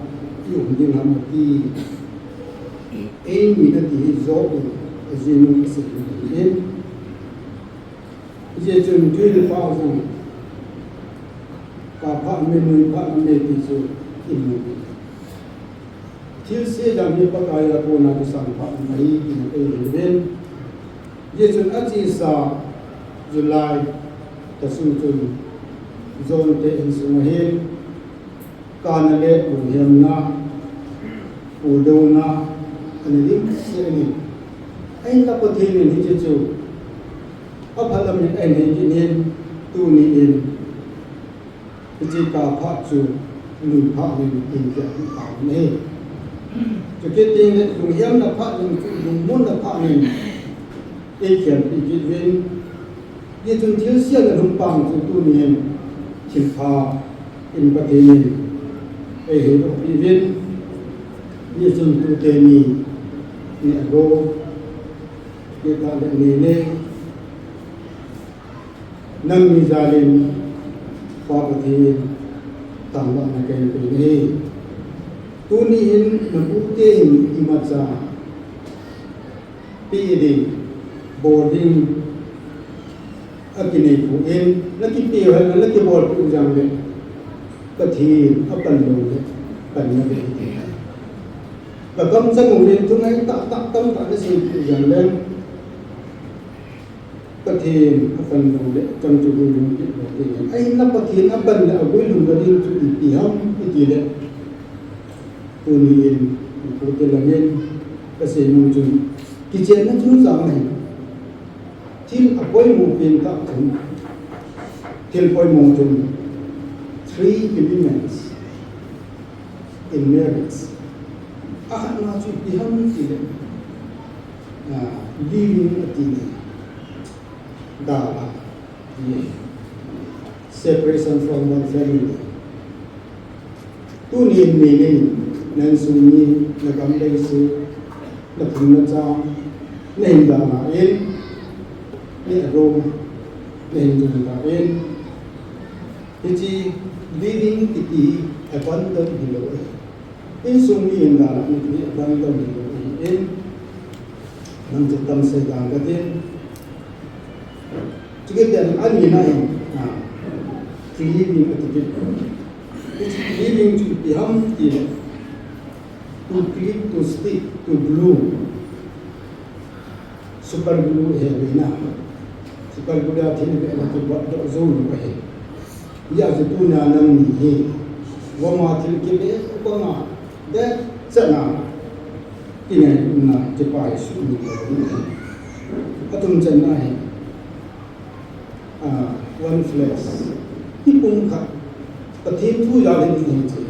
i um ding ham ati. Eini nati hi Job in ajinu asei in. Hijeh chun thuhilpa jong, kap phat aume, nui phat aume ti chu i mu. Thilse jong hi Pakai a kona kisang phat ahi tina kahin uvin. Hijeh chun achesa July tasun chun John te insung ahin kana le lunghiamna, puldouna ana dimset in, ahinla Pathen in hiche chu aphalam in ahin hei kit in, tuni in hiche kap phat chu lui phat in eikhen peh tauvin ahi. Chukit teng le lunghiamna phat in, lungmonna phat in eikhen peh kit uvin. Hijeh chun thilse a nalhun pang chu tuni in thilpha in Pathen in eiheidoh peh uvin. Hijeh chun tute ni, ni ago, kei tah le ni le, nangni jal in Pa Pathen thangvahna kahin pe ahi. Tuni in napu te in imacha peh ding, bol ding akinei poi, nakipe u hen lang, nakibolpeh u jong le Pathen apan lou le panna beh hite. Nakamchang u le thunei tah tah tamtah naseipeh u jong le Pathen apan lou le chang chu guilhung kit lou ding ahi. Ahinla Pathen apan le aguilhung na ding chu ipi ham iti le, tuni in, pute langin kasei nom chu, kichenna chu chang ahi. Thil apoimo pen tah chu, thil poimo chu, three elements in marriage. Akhatna chu ipi ham iti le, ah, living ati le, dalha, separation from one family. Tuni in mi nei, na insung mi, na gam leiset, na phung na chang, nahin dalha in, ni aroom, nahin dalha in, hiche living kiti hi abandon hilou ahi. Insung mi in dalha in kiti abandon hilou ahi. Nang chu tamsei dan katin. Chukit teng anina in, ah, cleaving ati kit. Hiche cleaving chu ipi ham iti le, to cleave, to stick, to glue. Super glue ahi na. Super glue a thil beh la kibot doh jou lou ahi. Hijeh chun tuna nangni hi, gam a thil kibeh banga, beh chan a, kingailutna kipa hi sumil lou ahi. Athum channa hi, ah, one flesh. Kipumkhat, Pathen thu jal in hiche.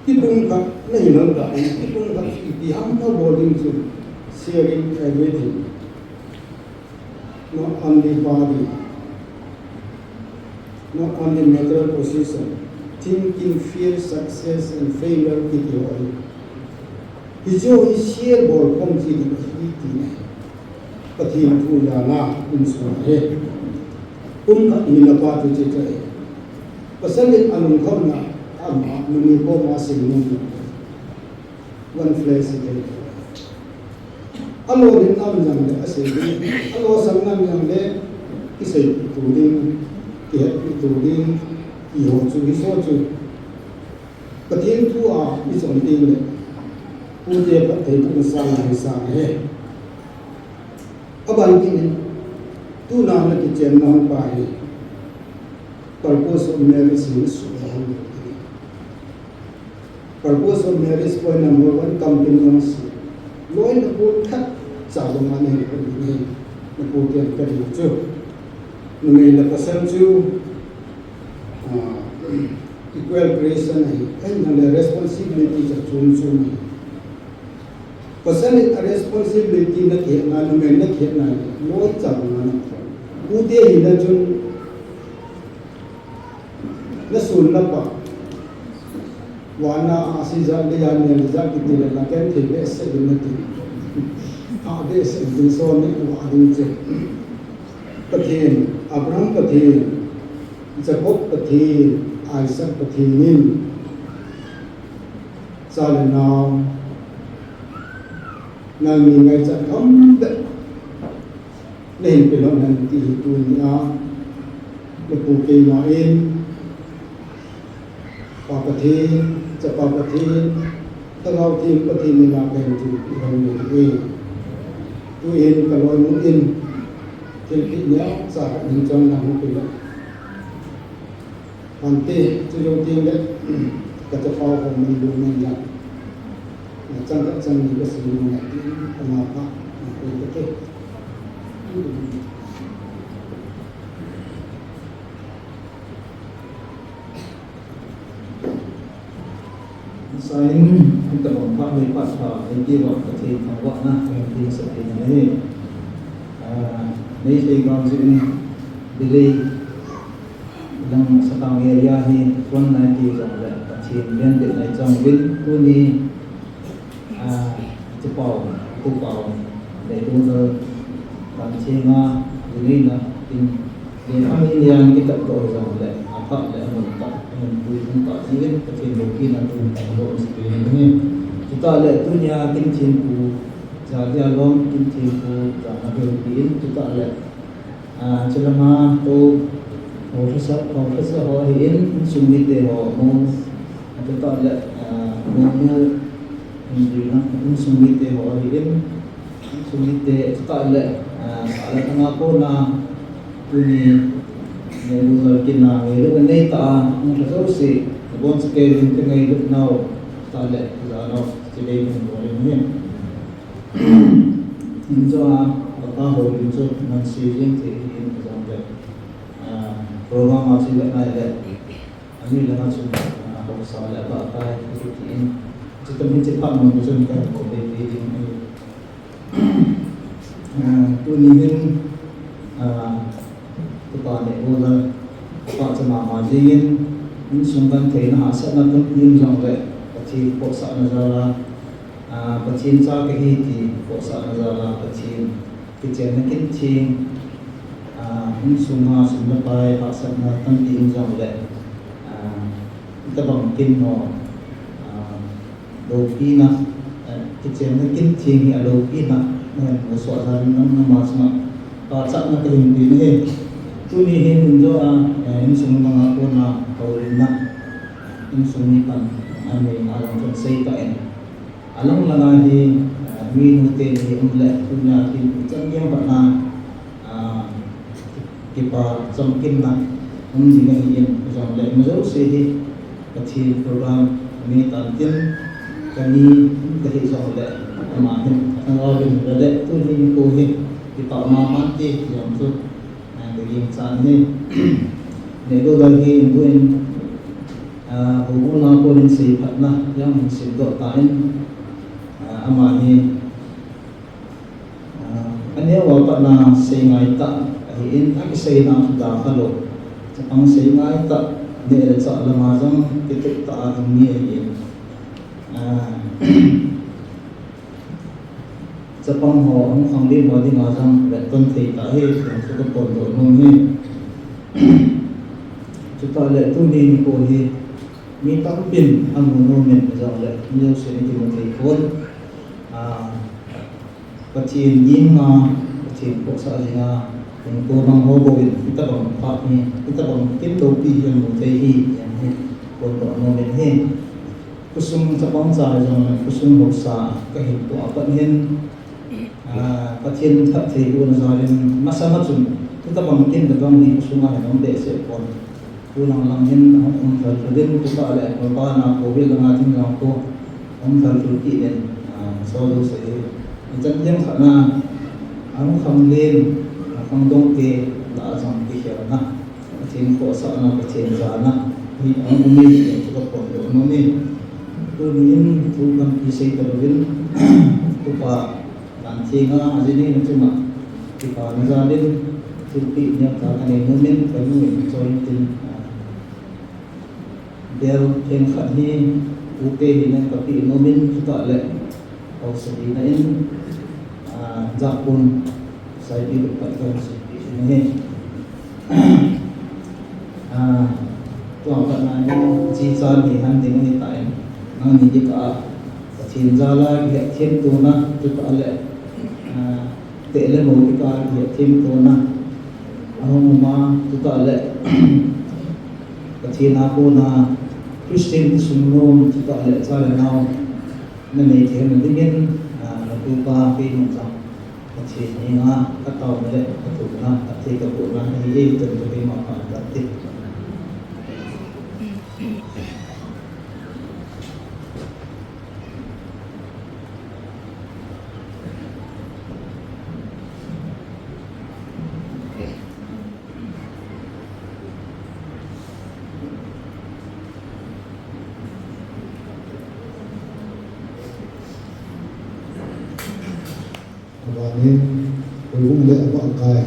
Kipumkhat nahi lou dan, kipumkhat ipi ham nabol ding chu, sharing everything. Not only body, not only material possession, thinking, fear, success and failure kiti ho hi. Hiche ho hi share bol khom ji ding ahi tina. Pathen thu jal a insung ahi. Pumkhat hina pa chu hiche chu ahi. Pasal in alungkhamna ama, numei koma seinom. One flesh ahi. Alolhin nam jong le asei ding, alosam nam jong le kiseipi to ding, kihetpi to ding, ti ho chu, hiche ho chu. Pathen thu a ichon teng le, pute phatthei thu masang a hi sang ahi. Abankit in, tuna nakichenna hung pa hi, purpose of marriage hi nasuh lou ham. Purpose of marriage, point number one, companionship. Loi napu khat cha banga nahi khat nahi, napu khat khat nahi chu. Numei le pasal chu, ah, equal creation ahi. Ahinla responsibility chu chom chom ahi. Pasal in a responsibility nakihetna, numei nakihetna, loi cha banga nahi. Pute hina chun, nasun napa. Vana a si jat le, janel jat kiti le, nagenthei behseh in nati. Pha behseh in, so ni va ding che. Pathen, Abraham Pathen, Jacob Pathen, Isaac Pathen in, cha le nao, nangni ngaichat kham beh nahin pelhon hen ti hi tunia, napu keima in, Pa Pathen, Chapa Pathen, Ka lau tin Pathen in a ka hin thil i hon in, tuin ka loi mu in thilpeh neo cha ka in chon lang hu pila. Ante, chu lo tin le ka cha pau hong min lu min la. Na chang ka chang ni ka si lu na tin ka ma pa na ko ka ke. Sain, ita bang pha hoi pha pha, iti wa Pathen thangvahna, iti sa tina hi. Ah, nei sei bang jin, delay, lang sa tang area hi, front line ti jong le, Pathen len bit nai jong vin, tuni, ah, tu pau, tu pau, nei tu na, kan chenga, delay na, tin, Lekha hi lian kitah toh jong le, aphat le amun tah, amun pui hung tah jingin, Pathen loupina tun tah lo si peh in. Chutah le tunia kin thin pu, ja dia lom kin thin pu, ja na vel pi in, chutah le, ah, chulama to, ho thasa, ho thasa ho hi in, sung mite ho mo, chutah le, ah, mo mo, Hindui na, insung mite ho ahi in, insung mite chutah le, ah, ala thanga kona, tuni, ngailut na kina, ngailut na nei ta, hung tha jouse, nabonchauva kei in ka ngailut nau, chutah le, ja nau, chidei in bol in hin. In jo a, ka houlim chu, man si jing thei in, jong le, ah, program a chu le nai le, Ani lama chun, ah, haosa le abah apai, ti, ti in. Chuti hin chiphat mun chun ka ko be be ding ahi. Ah, tuni hin, ah, tupa Nehgollal, tupa cha mama jingin, insung gentheina hahsatna tampi um jong le, Pathen khohsahna jal a, Ah, Pathen cha kahi ti, khohsahna jal a Pathen kichenna kin theng, ah, insunga sum le pai hahsatna tampi um jong le, ah, itobang kin ho, ah, loupina, eh, kichenna kin theng hi aloupina, nahin musoh jal in nangma chunga pachatna kahin pe nahi. Tuni hin injo a, eh, insung manga kona houlimna, insung mi pan, ani a jong chun sei tah in. Alang langa hi, ah, minu teni um le, tunia kin chan gem patna, ah, kipa chomkimna um ding ahi in, jong le, ima jouse hi, Pathen program, mi tan tin, kani, kahi jong le, ama hin, thangvah in, le le, tuni nikho hi, kipa mama te, jong chu, ah, kaging chan hi, Nehgollal hi, in bu in, Ah, houbung lang a konin seiphatna, jong hin simdoh tan, ah, ama hi, ah, aneo a patna seingai tah ahin, akiseina chu dakha lou. Chapang seingai tah, neh le chah lama jong kitup tah a hing mi ahin. Ah, Chapang ho, ahung khanglen ho dinga jong vetton thei tah ahi, ti jong chu kaphondoh nom e. Chutah le tuni nikho hi, mi tampin amu nom in jong le, mi jousen ikimu thei pon. Ah, Pathen gimna, Pathen khohsah jinga, hinkho mang ho bou in, hitobang phat hi, hitobang kin loupi hi amu thei hi, ti jong hi, phondoh nom in ahi. Khosung chapang cha jong le khosung haosa kahin pu apat hin, ah, Pathen phattheibohna jal in masanga chun, hitobang kin le dong ni khosung a hin um behseh pon. Tulang lang hin ahung um lhal lhal in, chutah le, Mapa na Covid langa ding lang khu, ahung lhal lhal kit in, ah, so jouse hi. Ichan gem khat na, ahung khanglen, akhangdong te, lah a jong kikhelna. Pathen khohsahna, Pathen jana, hi ahung um e, ti chu kaphondoh nom e. Tuni in thu tampi sei talouvin, tupa Lanthenga, ajinei na chunga, kipana jal in, thilpeh neo tah kanei nom in, kanu in choi tin, ah, bel theng khat hi, ute hin kapeh nom in, chutah le, haosa hina in, ah, japon, saipi lut khat kan seipeh in ahi. Ah, tua khat na hi, chichan hi han ding ahi tan, nangni ding a, Pathen jal a kihetthem tona, chutah le, ah, teh le mo ding a kihetthem tona, ahung um a, chutah le, Pathen a kona, Christian ti sung nom, chutah le, cha le nao, Nanei theina dingin, ah, natupa keiman jong Pathen henga kataona le katohna, kathei kabohna ahi e, tin chu keima phat kati. Abanin, houbung le abahkai.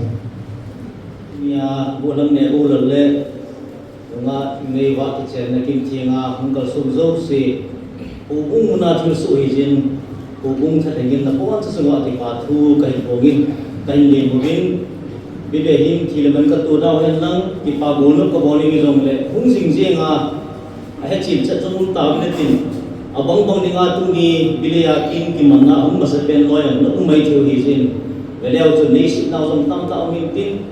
Nia, Bolam ne Bolam le, nunga ngeiva kichenna kimthenga hung kalsong jouse, houbung muna thilsoh hijin, houbung thalhengin nabonchauva kipa thu kahin phong in, kahin lem uvin, Bibel hin thi le man katoh nau hen lang, kipa bol nop kabol in jongle, hung jing jenga, ahe chim chet jong um tauvin atin. Abang bang dinga tuni, Bilei a kin kimanna, ahung masapen loi, na um mai thei u hijin. Veleu chun neisetnau jong tamtah um intin.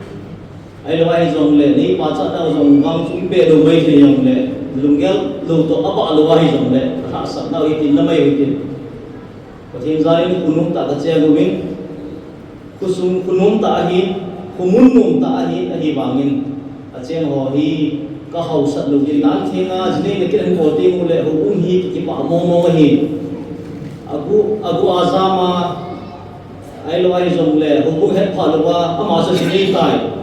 Ahilou ahi jongle, neipachatnau jong vang chu um peh lou mai thei jongle, lunggel lou toh abah lou ahi jongle, hahsatnau hitin, na mai u hitin. Pathen jalin khonung tah kacheng uvin, khosung khonung tah ahin, khomun nom tah ahin, ahivangin, acheng ho hi kahaosat lou ding, dan thenga, jinei le kin ahin bol teng uleh, houbung hi kipah mong mong ahi. Agu, agu ajama, ahilou ahi jongle, houbung hetphah louva, ama chu jinei tai.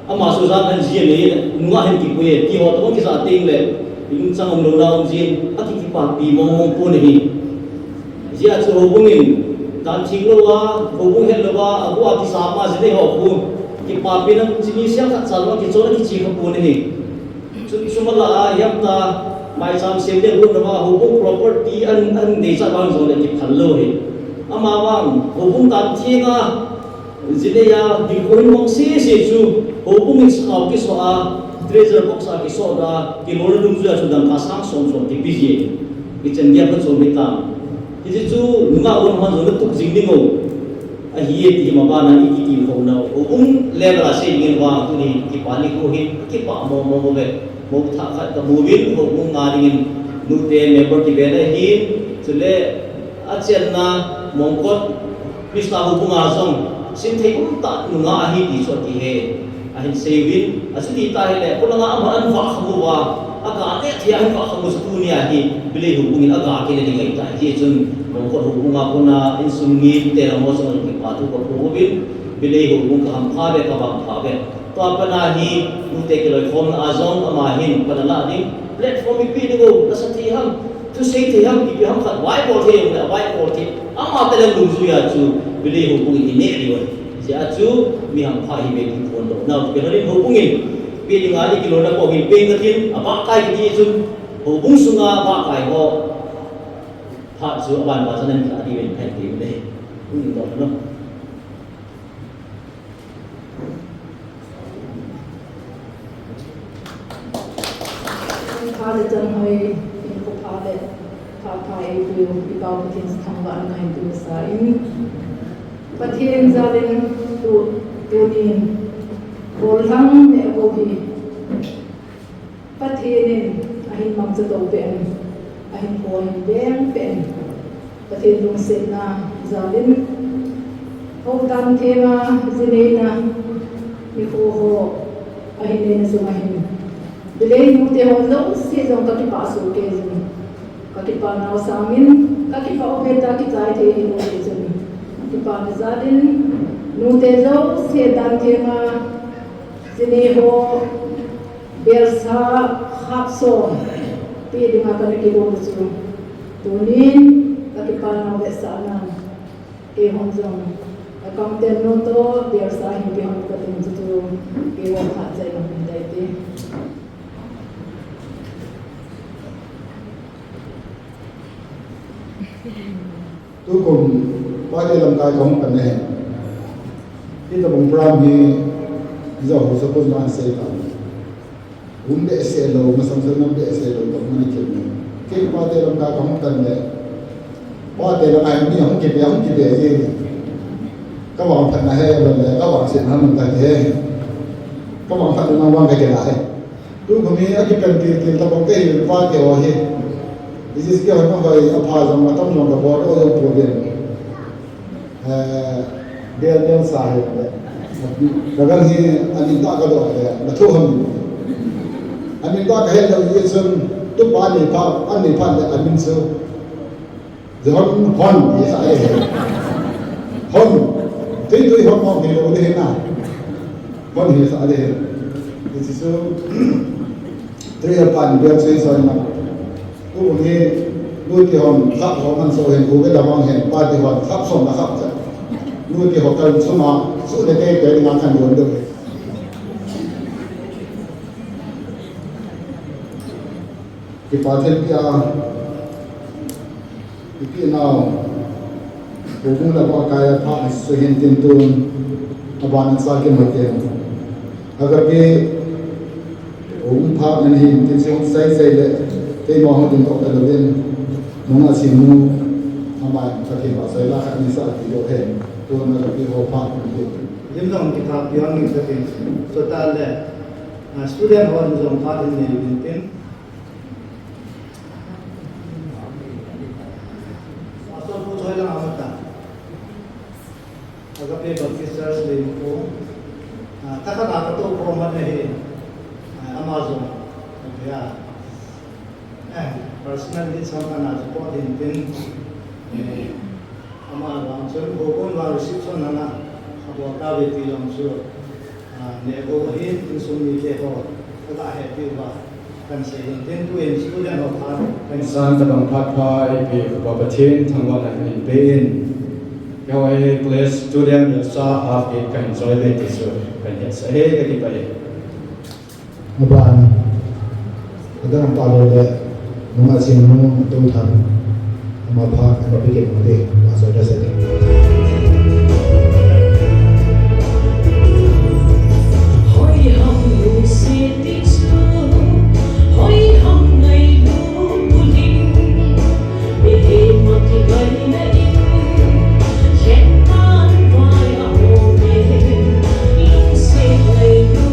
Ama chu jan ahin ji le, nunga hin kipui e, ti ho tobang kija teng le, ilungchang umlouna um jin, akikipapi mong mong pon ahi. Hijeh a chu houbung in, dan theng louva, houbung het louva, agu a kijama jinei ho khu, kipapina chini siang khat chalou, kichon a kiche kha pon ahi. Chu, chu mala a, hiam ta, maicham sem le lut louva, houbung property an, an dei cha vang jongle kiphal lou ahi. Amavang, houbung dan thenga, Jinei a, dingkho hin mong sese chu, houbung in sakhao kisoh a, treasure box a kisoh a, kilolna dungjuia chu dangka sang som som kipe ji. Kichan gei a kachom hitam. Hiche chu, nungah hon hon jong natup jing ding u. Ahi e ti hi mabana i kitilkhou nau. Houbung level a sei dingin vang tuni kipa nikho hin, kipa mong mong uve. Mou thah khat kamu uvin, houbung nga dingin, nute member kibena ahin, chule, achenna, Mongkot, Christa houbung a jong, simthei umtah nungah ahi ti chu ati e. Ahin sei uvin, achuti tah hile, khulanga ama ahin vahkham uva, aga neh thei a ahin vahkham u chu tunia hi, Bilei houbung in aga kine ding ahitai. Hijeh chun, Mongkot houbung a kona, insung mite lam ho chunga kipa thu kaphong uvin, Bilei houbung kahampha uve, kavangpha uve. Tua pana hi, nute kiloikhomna a jong ama hin pan alah ding, platform ipi ding u, nasa thei ham, thusei thei ham, ipi ham khat vaibol thei jongle, avaibol thei. Ama talent dungjuia chu, Bilei houbung in ineh diu ahi. Hijeh a chu, mi hampha ihiuve ti phondoh nau chu, Bilei houbung in, ipi dinga ikilolna pou hin peng katin, abahkai kiti chun, houbung sunga abahkai ho, phat chu aban ban chan ahin lah diuvin kahin ti u ahi. Hung dingdoh nau. Pha le changhoi, hinkho pha le pha pha eipuiu, i Pau Pathen thangvahna kahin peh masa in. Pathen jalin tu, tunin, gollhang neh bou hi. Pathen in ahin mangcha to peh in, ahin phoh in veng peh in, Pathen lungsetna jalin, houdan thenga jineina nikho ho ahin neina chunga hin, Bilei nute ho jouse jong kakipah soh kei jin, kakipah nau sangin, kakipah u penta kichai thei hilou jeh chun, kipana jalin, nute jouse dan thenga jinei ho, Belsa khat som peh dinga kana kigong chu. Tunin kakipa nau vetsahnan, keihon jong accountant nu toh belsa hin kihon kating chu chu, keihon phat chai lou ding tai ti. Tukum, pate lamkai kahung pan ahi. Hitobang program hi, Joho Suppose man sei tan. Hung behseh lou, masang sanga behseh lou, tok mani kit ni. Kei pate lamkai kahung pan le. Pate lamkai mi hung kibe, hung kibe ji. Kavangphatna hi, le, kavangsetna man tan hi. Kavangphatna vang kakila hi. Tukum hi akipan til til tabang kahi pate ho hi. Hiche kihonna hoi, apha jong atam jong kabol doh jong pouvin. Eh, bel bel sa hi le. Kagang hi amin tah kadoh le, nathu hon. Amin tah kahet lou jeh chun, tupa anei phat, anei phat le amin chu. John Hon, hisah e. Hon. Tui tui Hon Hon hilou ding ahi na. Hon hisah ding ahi. Hiche chu, tui apan bel chu hisah na. Tuni, nu ti hon, khap ho man so hin, u ve da mang hin, pa ti hon, khap som na khap cha. Nu ti ho kal suma, su le te te nga kan don do. Kipa thilpeh a, ipi nau, houbung le pakai a phat suhin tin tun, abana cha kimu tin. Agape, houbung phat nahin tin, sum sai sai le, keima hung tin toh ta louvin, nung a sinu, ama Pathen vahchoi la khat ni sa ti lo hen, tun Agape ho phat nahin tin. Lim dong kitha piang ni sa tin, so ta le, a, student hon jong phat in nei vin tin. Pastor Pu Choi lang a mata. Agape Baptist Church Leimakhong. Ah, takhat a katou khom man ahi. Ah, ama jong. Okay, ah. Eh, personal needs ham kana support hin tin. Eh, ama vang chun, houbung vang reception langa. Abol tauve ti jong chu. Ah, neh bou ahin, insung mite ho, kaga hepeh uva, kahin sei hin tin, tuin student ho phat, kahin san tabang phat pha eipeh uva Pathen thangvahna kahin pe in. Keiho hi class student le sa half eight kahin choi ve ti chu, kahin hetsah e, kakipah e. Aban. Adang pa lo le, nunga sinu, tu than, ama pha, ama pi ke mo de, ma so da se de. Hoi ham lu se ti chu, hoi ham ngai lu pu ling, mi he ma ki ngai na in, khen tan vai a ho me, lung se ngai lu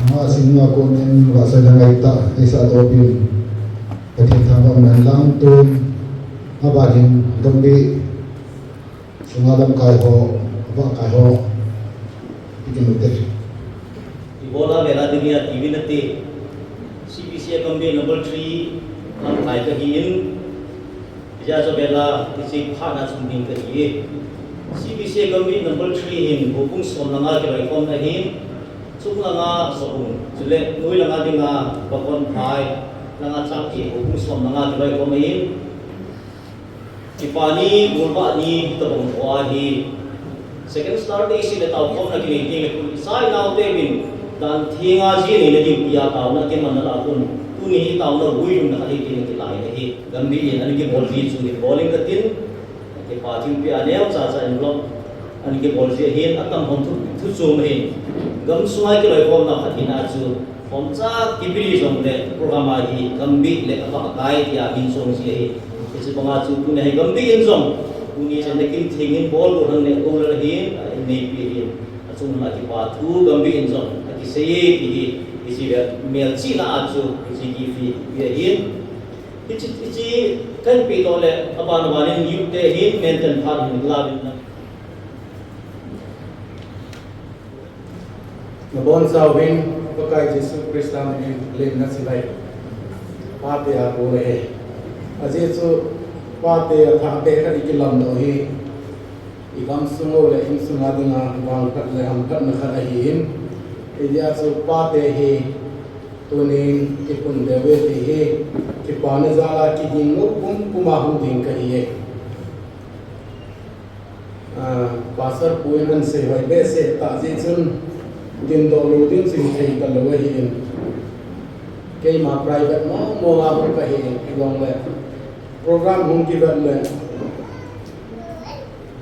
Ama sinu a konin vahchoi na ngai tah, eisa topin. Pathen thangvahna lang tun, aban hin Gambih sunga lamkai ho, vahkai ho, ipi kin ute. Ibola vela ding a T V nate, C B C A Gambih number three, lamkai kahin, Ijat joh vela, hiche phat na chung ding kahi e. C B C A Gambih number three hin, houbung som langa kiloikhomna ahin, chung langa Sohung, chule noi langa dinga Bakonphai, langa Changkeh, houbung som langa kiloikhom ahin. Kipa ni, golvah ni, tabang ho ahi. Second Star te isi le taokhomna kinei teng le, kun isai nao teuvin, Dan thenga ji neina diu tia taona kimanna lah a kon, tuni hi taona vui lhunna khat hi tia kilai na hi, Gambih in ana kibol ji chu hi bol inge katin, kipa thimpi a neocha cha in lom ana kibol ji ahin, atam hon thu, thu chom ahin, gamsunga kiloikhomna khat hina chu, khomcha kipili jongle program a hi Gambih le abah kai tia min chom ji ahi. Hiche banga chu tuni hi Gambih in jong, tuni chan nakin thengin bol go hang ne go le ahin, a in neipi ahin. Achung a kipa thu Gambih in jong akisei e ti hi, hiche le melchihna a chu hiche kifi pi ahin. Hiche, hiche kahin pe doh le, aban aban in youth te hin maintain phat hin la vin na. Nabonchauvin, Pakai Jesu Christa min in lemna chibai. Pate a bol ahi. Ajeh chu pate athah beh khat i kilamdoh hi, i gamsung u le insunga dinga vangphat le hamphatna khat ahin, hijeh a chu pate hi tunin kiphun deu e ti hi kipana jal a kiging lou pumpum a hung ding kahi e. Ah, Pastor pu in ahin sei hoi behseh tah jeh chun, dingdoh lou ding chu hithei talou ahin. Keima private mong mong a hung kahi, hijongle program hung kivet le,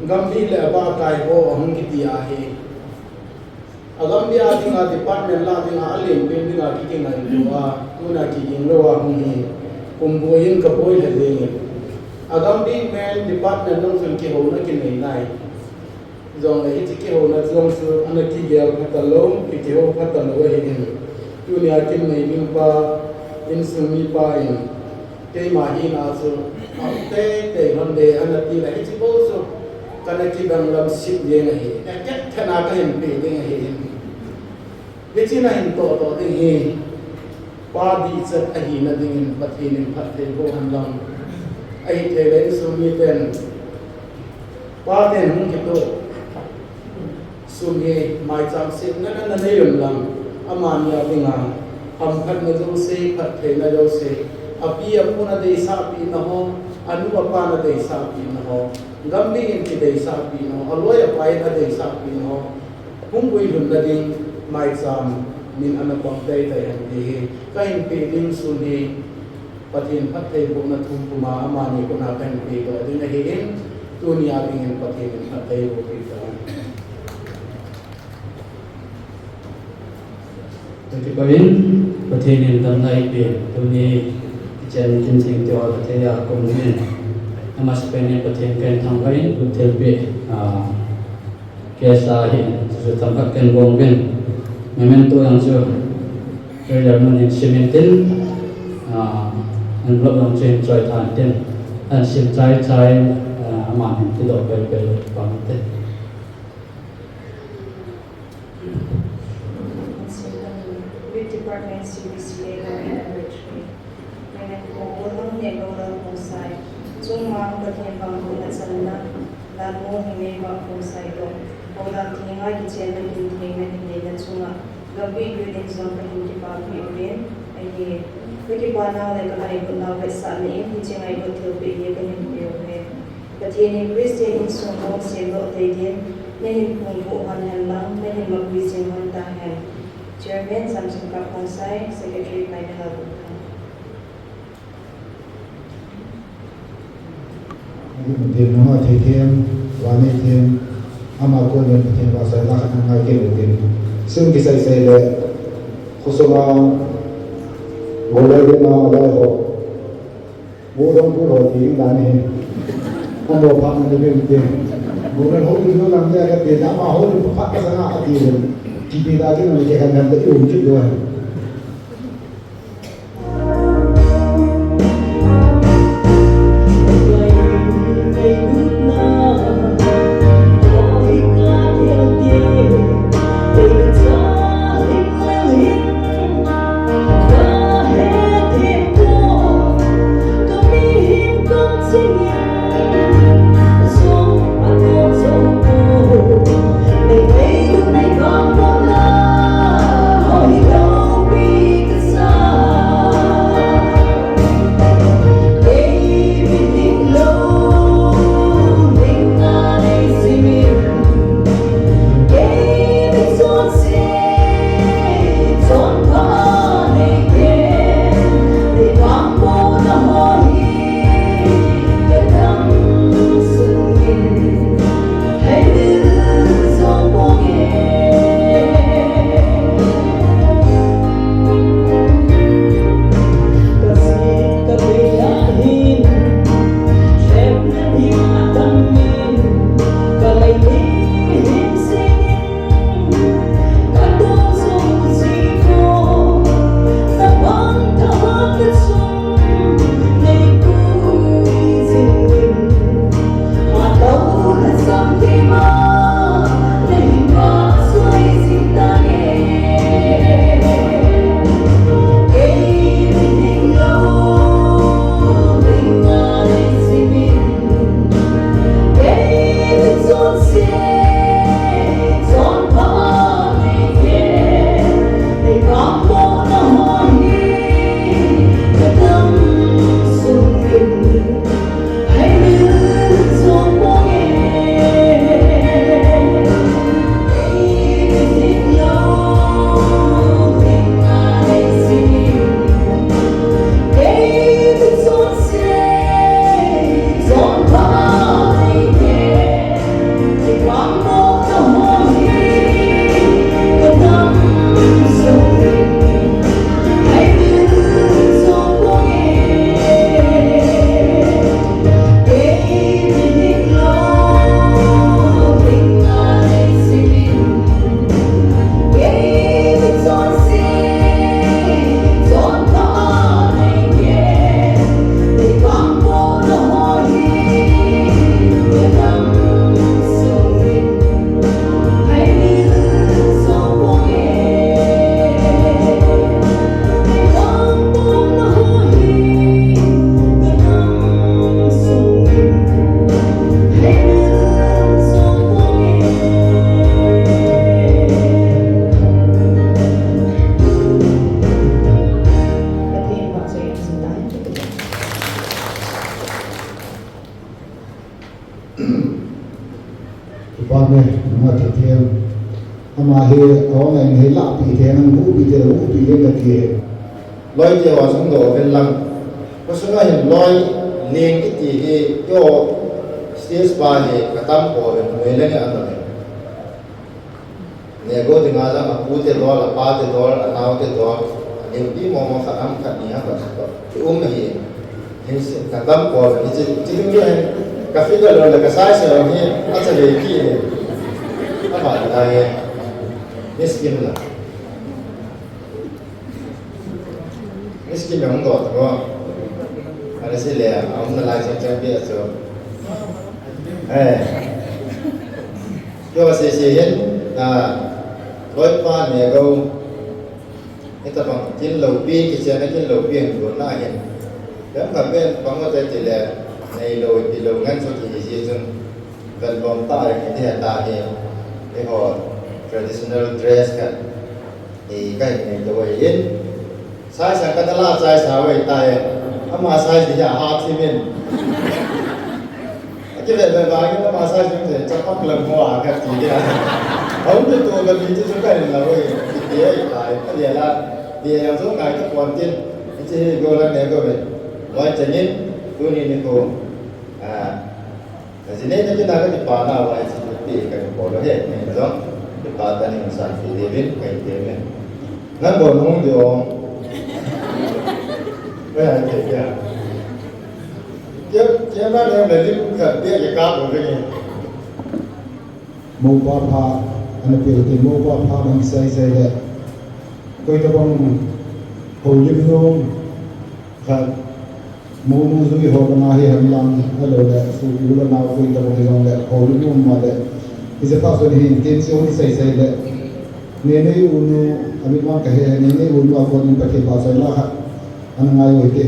Gambih le abah kai ho ahung kiti ahi. A Gambih a dinga department lah dinga alen pen dinga kikingailua, tuna kiging lou a hung hi, kum boi in kaboi lheh jengin. A Gambih men department jong chun kihouna kinei nai. Jongle hiche kihouna jong chu ana kigel pha talou, ki, kihou pha talou ahin. Tunia kin nei ding pa, insung mipa in, keima hina chu, a, teitei lhon de, ana ti le, hiche bou chu, kana kidanglam sip ding ahi, ka ket thena kahin pe ding ahi. Hiche nahin tohtoh ding hi, pa dihchet ahina dingin Pathen in phatthei boh hen lang. Ahithei le insung miten, paten hung kitoh sum hi maicham sehna nanei un lang, amani a dinga hamphatna jouse, phattheina jouse, api apu in adeisahpeh na ho, anu apa in adeisahpeh na ho, Gambih in kideisahpeh na ho, aloi apai in adeisahpeh na ho, hung guilhun na ding maicham min ana pang teitei hen ti hi kahin pe ding sun hi. Pathen phattheibohna thu puma amani kona kahin pedoh ding ahin, tunia dingin Pathen in phattheiboh peh tahen. Kakipah in, Pathen in damna eipe, tuni kichen kin theng teu a kathei a kaum in, amasapen in Pathen kahin thangvah in, lut thilpeh, ah, Kesa hi, chu chu themkhat ken bong uvin. Memento jong chu, prayer nun in sim in tin, ah, envelope jong chu hin choi tha in tin. Ahin sim chai chai, ah, aman hin tidoh pai pai pang tin. With Department C B C A, Department Number Three. Ngen kho lou neh lou lal Khongsai. Chunga Pathen vangbohna channa, Lalmo Himei vah Khongsai toh, houdan thenga kichenna kin thengna hi neina chunga, Gambih Youth in jong kahin kipah peh uvin, ahi, kakipah nau le kangailut nau vetsahna in, hiche ngailut thilpeh hi kahin pe uve. Pathen in Christian insung hung semdoh thei din, nahin phungvuh hon hen lang, nahin mapui jing hon tahen. Chairman Samson Kap Khongsai, Secretary Paimela Bukhan. Pathen nunga thei them, vannei them, ama kon in Pathen vahchoina khat angai kit u tin. Sum kisai sai le, khosung a, golai ding a, aloi ho. Gu dong gu lo ti ding dan hi. Amo phat na ding ti. Gu dong ho ding lo lang te ka ti da ma ho ding phat ka sanga a ti ding. Ti ti da ki na ke kan kan da i um ki do. Amen. Ama Pathen. Ama hi, awnga in hi lahpeh thei, nang huhpeh thei, huhpeh le kati. Loi te ho sung doh uvin lang. Khosung a hin loi leng kiti hi, keiho stage pa hi, katam pouvin, mei le nge ano le. Nego dinga jong apu te dol, apa te dol, anao te dol, aneo pi momo khat ham khat ni ham khat khat. Ki um ahi. Hin si, katam pouvin, hiche, hiche ding hi, ka figure lou le ka size lou hi, acha ve ki hi. Ama ta hi. Miss Kim la. Miss Kim jong doh ta mo. Ana si le, aum nalai chang chang pi a chu. Eh. Keiho sese hin, a, loipa Nego. Hitabang kin loupi, kichen a kin loupi hin gonna hin. Kem khat pen bang ute tile, neilou, ipi lou ngen chu ti hi ji chun. Vel lom ta hi ti ta hi. Eiho traditional dress khat. Ei, kahin nei tou ahin. Size a kana la chai sa uve tai. Ama size hi ahat thim in. Akivet vet vangin ama size hi chapak lam ho a kati dia. Aum tu tu kati chu kahin la uve. Ti ai tai. Ti la. Ti yang chu ngai ta pon tin. Ti hi go la ne go ve. Loi chengin. Tuni nikho. Ah. Ajinei na kina kakipana uva hiche pi kakipol u ahi, nei jong. Kipa tah in san ti diuvin, kahin ti uve. Nang bol nung diu. Koi hai te kya? Kya, kya na ne le lim ka dia ke ka bol ringe. Moupa pha, ana pil te moupa pha man sai sai le. Koi tabang houlim nung. Khat, monu jui ho banga hi henlang, ahilou le, sopi u le nao koi tabang hijongle, houlim um ma le. Hiche pa chun hin, tin chu hung sei sei le. Neinei unu, amit vang kahe, neinei unu a kon in Pathen pachatna khat ana ngai u hite.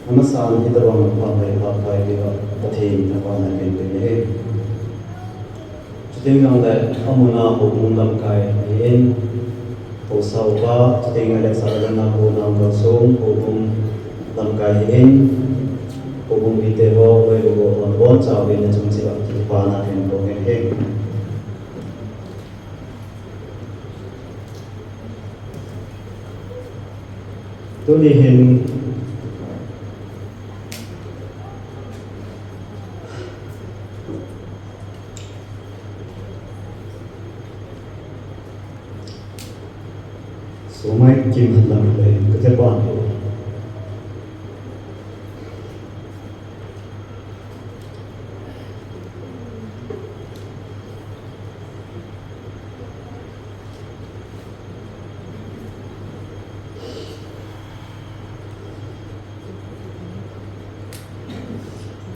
Amasan hitabang phatthei, phatthei hi Pathen in apana ken pen ahi. Chuteng jongle, amun a houbung lamkai ahin, haosa upa, chuteng le sahlang a kona kalsong, houbung lamkai ahin, houbung mite ho, loi le gol ho, abonchauvin nachung cheh a kipana kahin phong e. Tuni hin Somai Kim han lam le, ka te pan ho.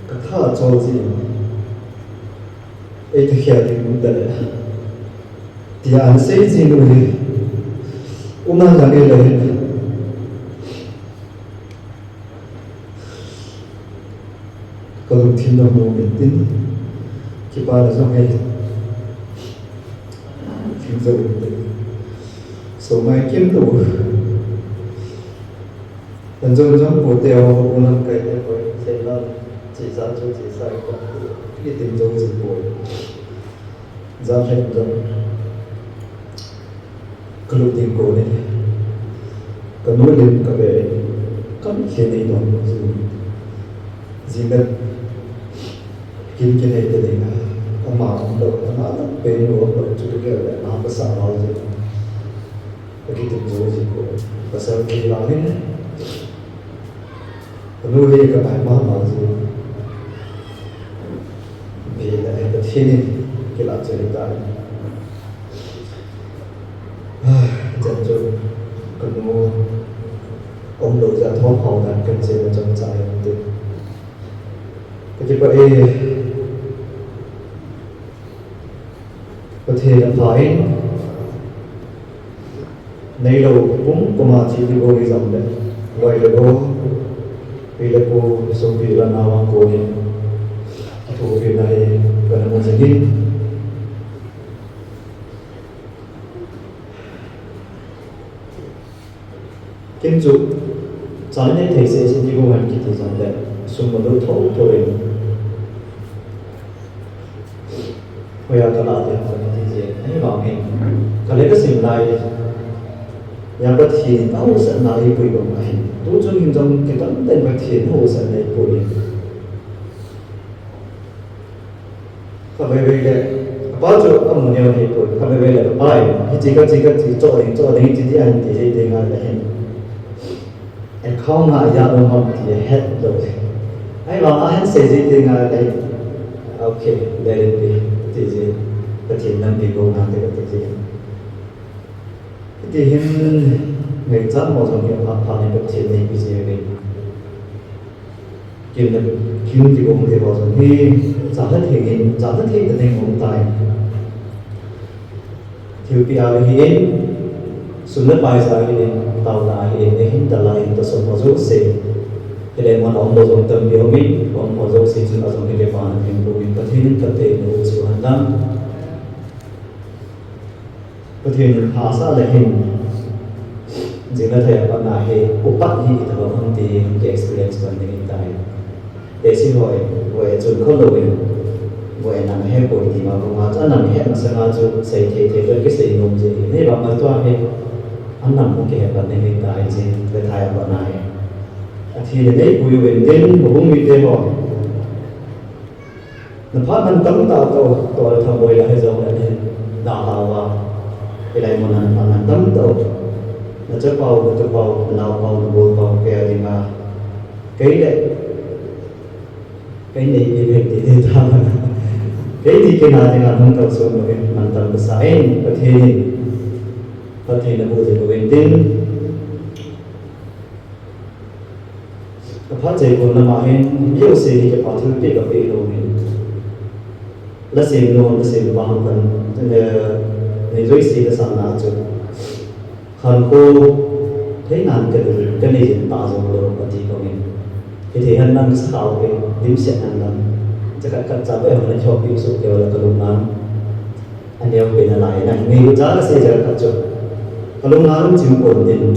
Ka tha chol jin, ei ta khel ding um ta le, tia ana sei jin u hi, um a la nge le hin. Ka lungthim na mu min tin, kipana jong hei. Thim jo min tin. Somai Kim nu. An jon jong pu te ho, pu lamkai te ho, sei la, chi sa chu chi sa ko. Ki tin jo chi ko. Jan hei jong. Ka lut ding kon in, ka nu lim ka be in, ka mit lhin nei don lou jin. Jing le kin kinei ta ding a, ama um lou, ama lam pen u um lou, chuti gel le, ama ka sa val jin. Ka kitin jou jin kon, pasal kei vang in. Ka nu hi ka ngai mama jin. Ve le, Pathen in kilah cheh tai. Chan chu ka nu um lou jeh a thom hao dan kan che le chomcha ahi tin. Ka kipah e, Pathen apha in, neilou pum pum a chi ti bou hi jong le, loi le gol, pi le pu, sopi le nao a kon in, athupina hi kana mu jing in. Ken chu, cha nei thei seh seh ti bou hen kiti jong le, sum bou tho tho in. Hoiya kalah ding ham kati jin. Ahivangin, kale kasim lai. Hiya Pathen in ahousatna eipui bang ahi. Tuchung hin jong kidang tah in Pathen ahousatna eipui. Khatvei vei le, apa chu kamu neo ahipoi. Khatvei vei le kapa in, hiche kache, kache, choh ding, choh ding, hiche ti ahin ti jeng teng le hin. Account a ijat um ham ti ahet lou. Ahivang a ahin sei jeng teng le, okay, let it be, ti jeng. Pathen lampi bou nante kati jeng. Hiti hin, ngaichat ho jong hi aphat phat in Pathen in eipui jeng uve. Kin le, kin kigong te ho jong hi, cha lha thei in, cha lha thei ta ding um tai. Thilpeh a hi in, sum le pai ja hi in, taona hi in, eihin dalha in, tahsan ho jouse. Hilai mun a um ho jong tampi um in, um ho jouse chun ajong hi le pa na theng pu in, Pathen in Pathen in u chu han dam. Pathen in hahsa le hin, jing le thei a patna hi, upat hi itobang ham ti, ki experience pan ding ahitai. Tesim hoi, voi chun kholou in, voi anam hepoi ti ma, koma chu anam het masanga chu, sei thei thei toh kisei nom ji hi, nei bang ma tua hi, anam hung kihe pan ding ahitai, jing le thei a patna hi. Athi le nei pui uvin tin, houbung mite ho. Naphat mantam tah toh, toh le thamboi la hijong le nahin dalha uva. Hilai mun a naphat mantam tah. Nachapau, natupau, nanaopau, nabolpau, kei a dinga. Kei le, kei nei kei le, kei nei ta mana. Kei ni kei na dinga nung tau so mo kei mantam tasa in, Pathen in. Pathen in abu jing uvin tin. Kaphat chai kon lama hin, mi jouse hi kipa thilpeh kapeh nom in. Lasem nom, lasem pang kan, eh, nei jouse lasam na chu. Khankho, thei nan ka, kanei jin ta jong lou, kati bang in. Hiti hen lang sa khao ke, dimset hen lang. Cha khat khat cha be hon na chop pi su ke wala kalung nang. Aneo pen alai na, ngailut cha kasei jeh khat chu. Kalung a lungchim pon tin.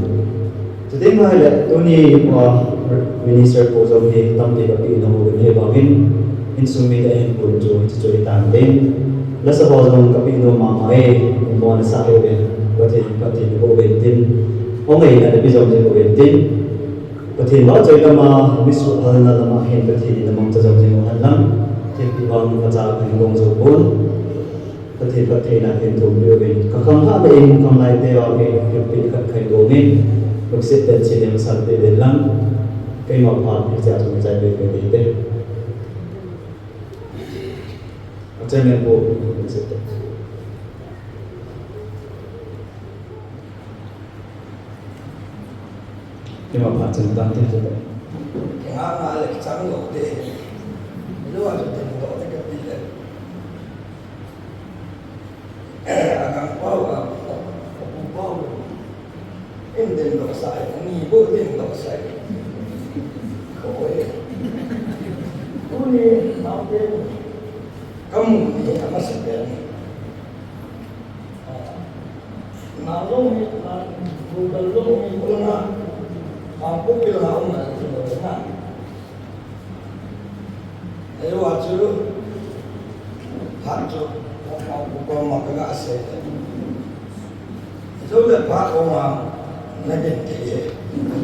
Chuteng ahile, tuni, uh, minister pu jong hi tampi kapeh nom uvin hibang in, insung mite ahin pui chu, hichu chu hitan tin. Lasa ho jong kapeh nom mama e, mo na sa he uvin, Pathen, Pathen ko uvin tin. Hung ngaina le pi jong jing uvin tin. Pathen vahchoi lama, mi suhhalna lama hin Pathen in amangcha jong jing uhen lang. Thilpeh vang kacha kahin gong jou pon. Pathen phattheina hin thum peh uvin. Ka khangthah le in khang lai te vang hi, thilpeh khat kahin gong in. Lungset tah in chinem san peh uvin lang. Keima phat, hichea chu chai peh peh te. Achairman pu, lungset tah. Keima phat chen tante chu. Kei nga nga le kichang lou te. Lou a chu ding lou te kati le. A gang pau a, a pu pau. In ding lou sai, ni bo ding lou sai. Ko e. Tuni nau te. Kamu ni amasa pen. Na jong hi, na Google jong hi, kula na, bang ko pil na um na, na. Ei wa chu, phat chu, bang ko ko ma ka ga se. Chu le phat ko ma, na den ke ye,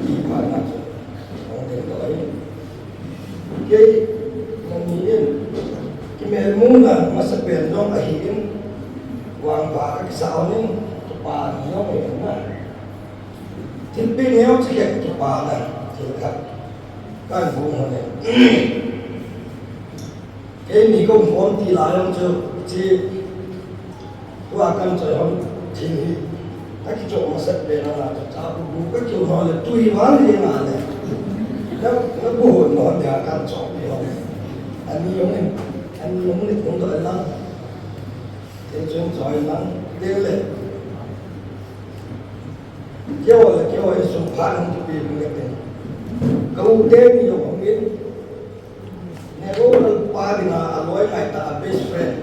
ki phat na chu, ko den to ai. Kei, nangni in, kimelmuna masapen jong ahin, vangpha kakisah un, kipa ni jong ahin na. Thilpeh neo chikhat kipa na, thil khat. Kan bung hone. Keini kaum khom ti lai jong chu, chi, tua kan choi hom thil hi, akichoh masat pen a na chu, cha bu bu kakiu ho le, tui vang hi na le. Na, na bu hon no dia kan choh pi hom. Ani jong in, ani jong in, jong doi lang. Te chun choi lang, te le. Keo le, keo insung phat hung kipe hung le te. Ka u teni jong hung in. Nehru Lal pa dinga aloi ngai ta a best friend.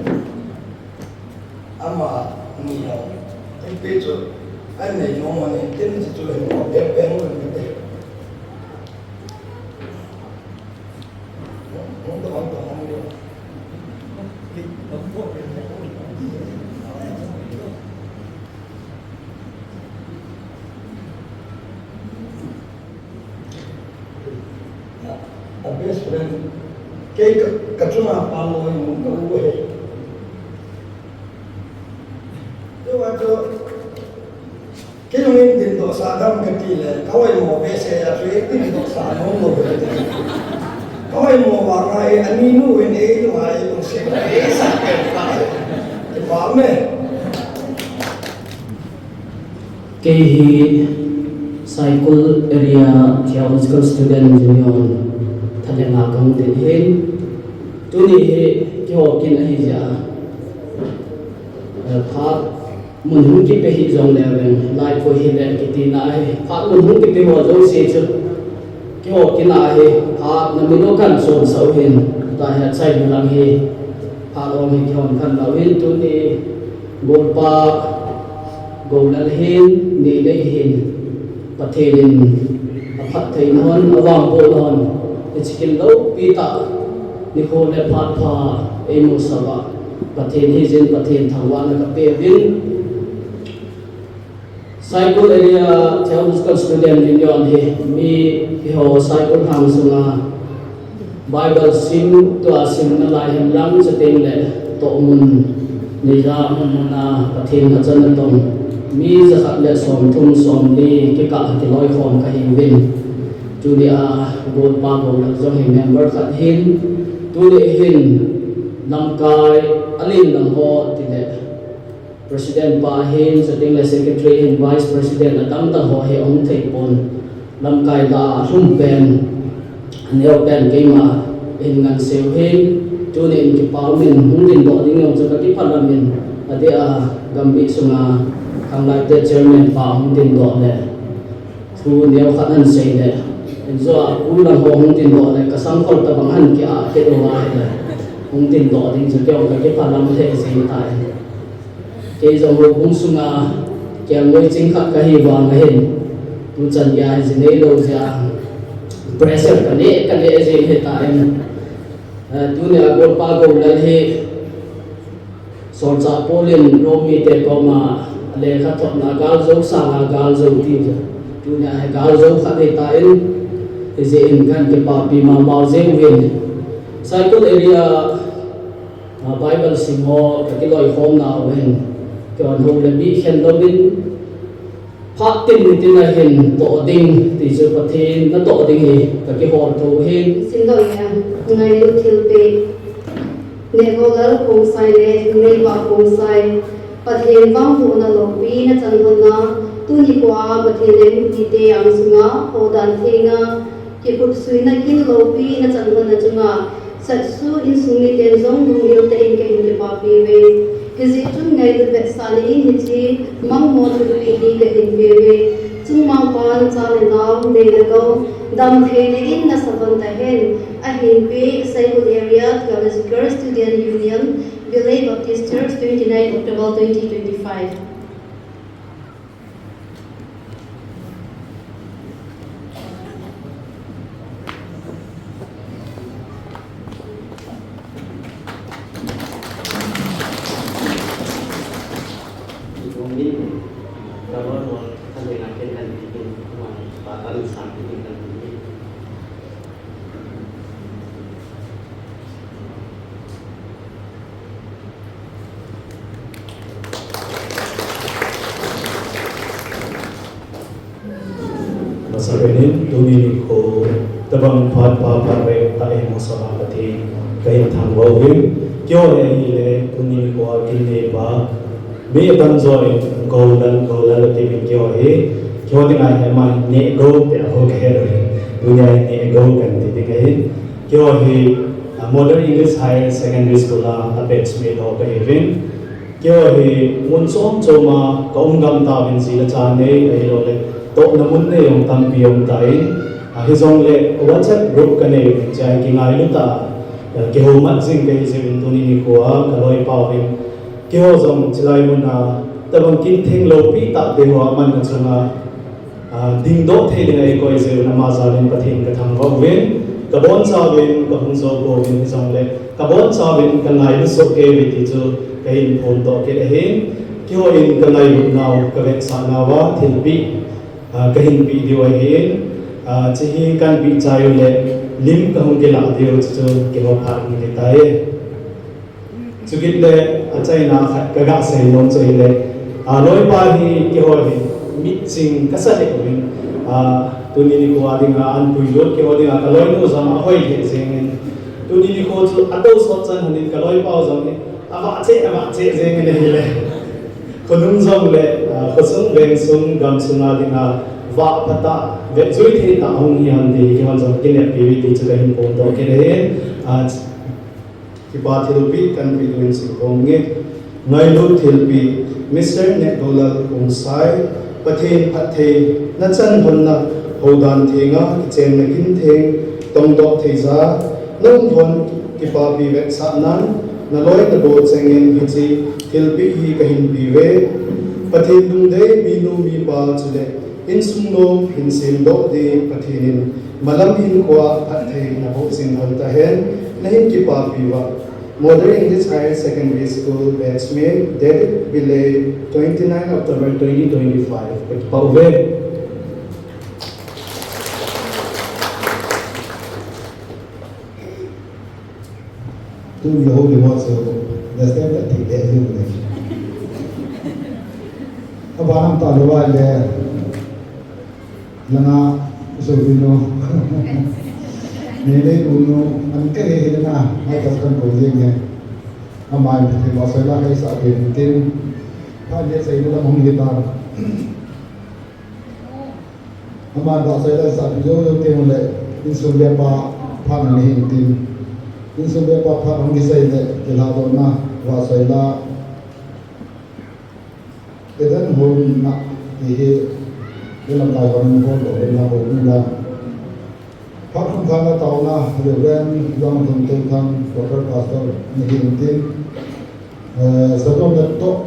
Ama ni ho. Thilpeh chu. Anei nom ani tin chu chu hin ko pe pe mo ni te. Mo to mo to mo. A best friend. Kei ka, ka chunga pa lo in ka u he. Tua chu, kei lungin dingdoh sa dam ka ti le, ka hoimo behseh a chu dingdoh sa nom lo. Ka hoimo vang a hi, ani nu in ei lunga ei lungset a ei sa pen ta. Kipa me. Kei hi Saikul Area Theological Student Union thalenga kahung ding ahin. Tuni hi kihou kin ahi jeh a, eh, phat mun hung kipe hih jongle veng, lai poi hile kitina ahi. Phat mun hung kipe ho jouse chu kihou kin ahi, phat na min u kan chonsah u hin, tua hi achaina lang hi, phat hung hi kihon khan lou hin, tuni golpa Golal hin, Neinei hin, Pathen in aphatthei na hon, avangboh na hon, hiche kin loupi tah, nikho le phat pha eimusah uva, Pathen hijin Pathen thangvahna kapeuvin. Saikul Area Theological Student Union hi mi, eiho Saikul hang sunga Bible sim, tua simna lai hen lang, chuteng le tohmun neija mun mun a Pathen hachang a tong mi jakhat le somthum somli kikah a kiloikhom kahiuvin. Tuni a golpa Golal jong hi member khat hin, tuni hin lamkai alen lang ho tile President pa hin, chuteng le Secretary hin, Vice President adang dang ho hi ahung thei pon. Lamkai lah a alhum pen, aneo pen keima hin ngan seu hin, tuni in kipa umin hung dingdoh ding jong chu kakipah lamin, adeh a gambih sunga Khanglai te Chairman pa hung dingdoh le thu neo khat ahin sei le, injo a kul lang ho hung dingdoh le, kasangkhol tabang ahin ki-ah kit uva ahile, hung dingdoh ding chu kei jong kakipah lam lheh jeng tai. Kei jong houbung sunga kelngoi ching khat kahi vang ahin, tuchan geiya hi ji neilou jeh a pressure kaneh kaneh jeng ahitai. Eh, tuni a golpa Golal hi Solchah Paul in Rom mite koma lekha thotna galjou sanga galjou ti jeh, tuni a hi galjou khat ahitan, hijeh in kahin kipapi mama jeng uvin. Saikul area a Bible sim ho kakiloikhomna u hin, kihon hou le bih khen louvin, phat tin nitin a hin toh ding ti chu Pathen natoh ding hi kakihol thou ahin. Simdoh le ngailu thilpeh, Neh Golal Khongsai le Neiva Khongsai, Pathen vangbohna loupi nachan lhonna, tuni khoa Pathen le mipite angsunga hodan thenga, kikhutsuina kin loupi nachan lhonna chunga, Satsu insung miten jong lunggil tah in kahin kipapi uve. Hijeh chun ngailut vetsahna in hiche mangmo thilpeh hi kahin peuve. Chungmangpa nacha le nao, neh le gou, damtheina in nasa lhon tahen, ahinpeh Saikul Area Theological Student Union, Villei Baptist Church, twenty-nine October twenty twenty-five. Masapen in, tuni nikho, tabang phat pha phat reh tah in eimusah a Pathen kahin thangvah uvin. Keiho hi ahile, tuni nikho a kin neipa, mi atamjo in Golal, Golal atiuvin keiho hi. Keiho dinga hi ama hi Nehgou tia ho kahet uvin. Tunia hi Nehgou kahin ti ding ahin. Keiho hi, ah, Model English Higher Secondary School a, a batchmate ho kahiuvin. Keiho hi mun chom chom a ka um gam tauvin, ji le cha nei, ahilouleh tohna mun nei jong tampi um tan. Ah, hijongle WhatsApp group kanei uvin, chua hi kingailu tah a, ah, kihoumat jing kahi jeh uvin tuni nikho a kaloipau hin. Keiho jong chulai mun a, tabang kin theng loupi tah te ho amanna chunga, ah, dingdoh thei dinga eikoi jeh uvin ama jal in Pathen kathangvah uvin, kabonchauvin kahung jou pouvin hijongle, kabonchauvin kangailu soh kei uve ti chu kahin phongdoh kit ahin, keiho in kangailutnau, kavetsahna uva thilpeh, ah, kahin peh diu ahin, ah, hiche hi kahin peh chai uleh, Lim kahung kilah diu chu kihou phat hung kitai. Chukit le achaina khat kaga seinom chu ahile, a, loipa hi kihou hi mitching kasa lheh uvin, a, tuni nikho a dinga an puilut kihou dinga kaloinu jong ahoi lheh jengin. Tuni nikho chu atou sot chan honin kaloipa jong hi avah cheh, avah cheh jengin ahile. Khonung jongle, a, khosung, vengsung, gamsunga dinga vah phatah, vetjui theitah hung hi hen ti hi kihon jong kineppi uve ti chu kahin phongdoh kit ahin, a, kipa thilpeh kanpeh uvin seikhom inge. Ngailut thilpeh, Mister Nehgoullal Khongsai, Pathen phatthei, nachan lhonna, houdan thenga, kichenna kintheng, tongdoh theija, naum lhon kipapi vetsahnan, naloi nagou chengin hiche thilpeh hi kahin peuve. Pathen lungdei minu mipa chule insung nom hin semdoh ding Pathen in malam hinkhoa phatthei naboh jing lhon tahen, nahin kipapi uva. Model English Higher Secondary School batchmate David Pillay, twenty-nine October twenty twenty-five. Kakipah uve. Tun Yehudi mo chu national ati le Yehudi. Aba nam ta lo wa le langa so binu. Nele unu an ka he he na mai ka kan ko ye nge. Amai phe ma so la kai sa ke tin. Pha le sai la mong le ta. Ama vahchoila sah jojo teng le, insung vepa phat ana hin tin. Insung vepa phat hung kisei le, kilhadohna vahchoila. Eden hon na ti hi, ilamkai hon hon doh le na hon na. Phat hung khan a taona, Reverend Longthum Teikhang, Local Pastor, ana hin tin. Eh, Sodom le toh,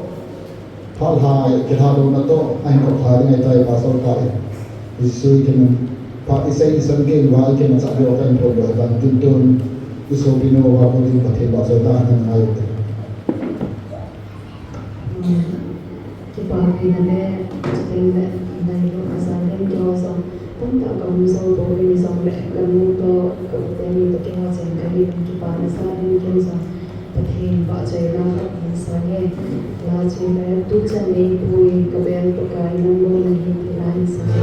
phat lhai, kilhadohna toh, ahin kop lhai ding ahitai Pastor pa in. Isei kin, phat isei isan kin va ikin masa ding kahin phongdoh ahitan tin tun, isopinu va ko ding Pathen vahchoila ana ngai ute. Kipapi na le, chuteng le, nai lo ka sa le, keiho jong, tamtah ka um jou bou in jong le, ka nu toh, ka u teni toh keiho jong ka hin kipana sa ding keiho jong. Pathen vahchoila kahin sa e. Lachile tuchan eipui kabel Pakai nangma nahi ti la hin sa e.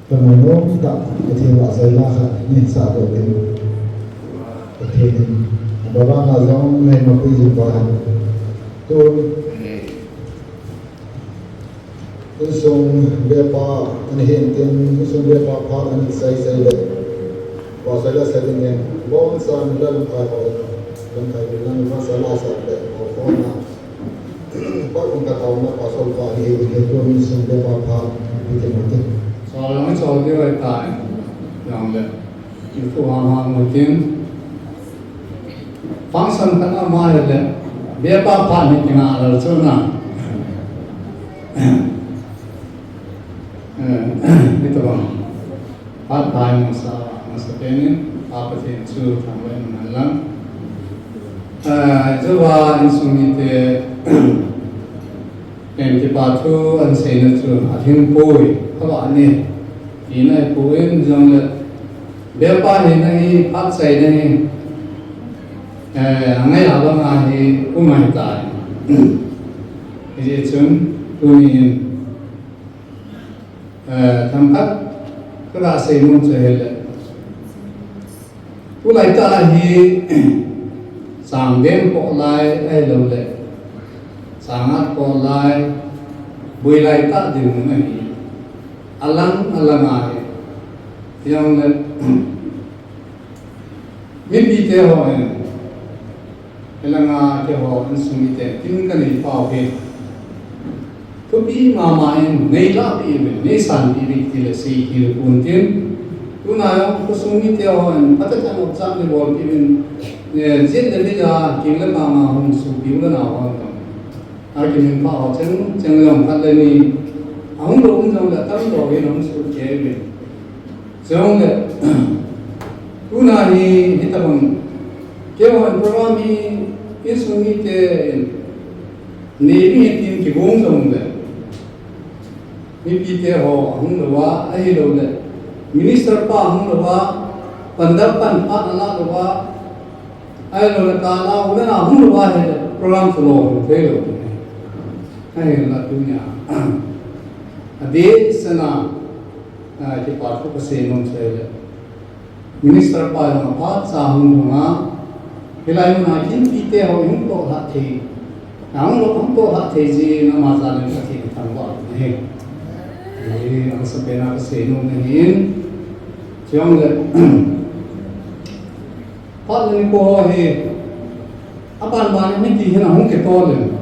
Tamanom ta, Pathen vahchoila khat nei sah doh ding. Pathen in, ababa na jong nei mapui jing ba hen. Tun, insung vepa, ana hin tin, insung vepa phat ana sei sei le. Pastor la sa ding in, bonsam la lamkai ho, lamkai ding lang pastor la sa le, ho ho na. Pa kong ka tao na pastor pa ni, ni ko ni sum de pa pa, ni ke mo te. Sa la mi sa de wai tai, yang le. Ni ko ha ha mo tin. Function khat a ma le, be pa pa ni kina la chu na. Eh, ni to bang. Phat pai masa, masa penin, Pa Pathen chu thangvah in umhen lang. Ah, Jehovah insung mite, en kipa thu ahin seina chu, alhing poi, kava ni, tina poi in jong le, be pa hina hi, phat seina hi, eh, angai a banga hi, um ahi tai. Hijeh chun, tuni in, Eh, themkhat, ka ga sei nom chu ahile. Tulai tah hi, chang veng po lai, ahilou le. Chang at po lai, boi lai tah ding ahi. Alang, alang ahi. Jong le, mipite ho in, Helanga keiho insung mite kin kanei pau hi. Thupi mama in nei lahpeh uvin, nei sanpeh uvin ti le sei khel pon tin. Tuna jong khosung mite ho in phatah a nopsah nei bolpeh uvin, eh, jet le mit a king le mama hung suhpeh u le nau hon tong. Akiminphah ho cheng cheng jong khat le ni ahung lou um jong le atam lou hin hung suhkeh uvin. Chule, tuna hi, hitabang, keiho in program hi, insung mite in, nei ding ahi tin kigong jongle, mipite ho ahung louva, ahilou le, minister pa ahung louva, pandal pan phat alah louva, ahilou le, kala u le na ahung louva ahile, program chu lolhing thei lou. Ahinla tunia, adeh sena, Ah, kipa thu kasei nom chu ahile. Minister pa jong aphat cha hung hung a. Hilai mun a kin mipite ho hung toh lhah thei. Hung toh, hung toh lhah thei jeh in ama jal in Pathen thangvah u ahi. Hi, amasapen a kasei nom ahin. Chule. Phat le nikho ho hi. Aban ban in hiti hin ahung kitol in.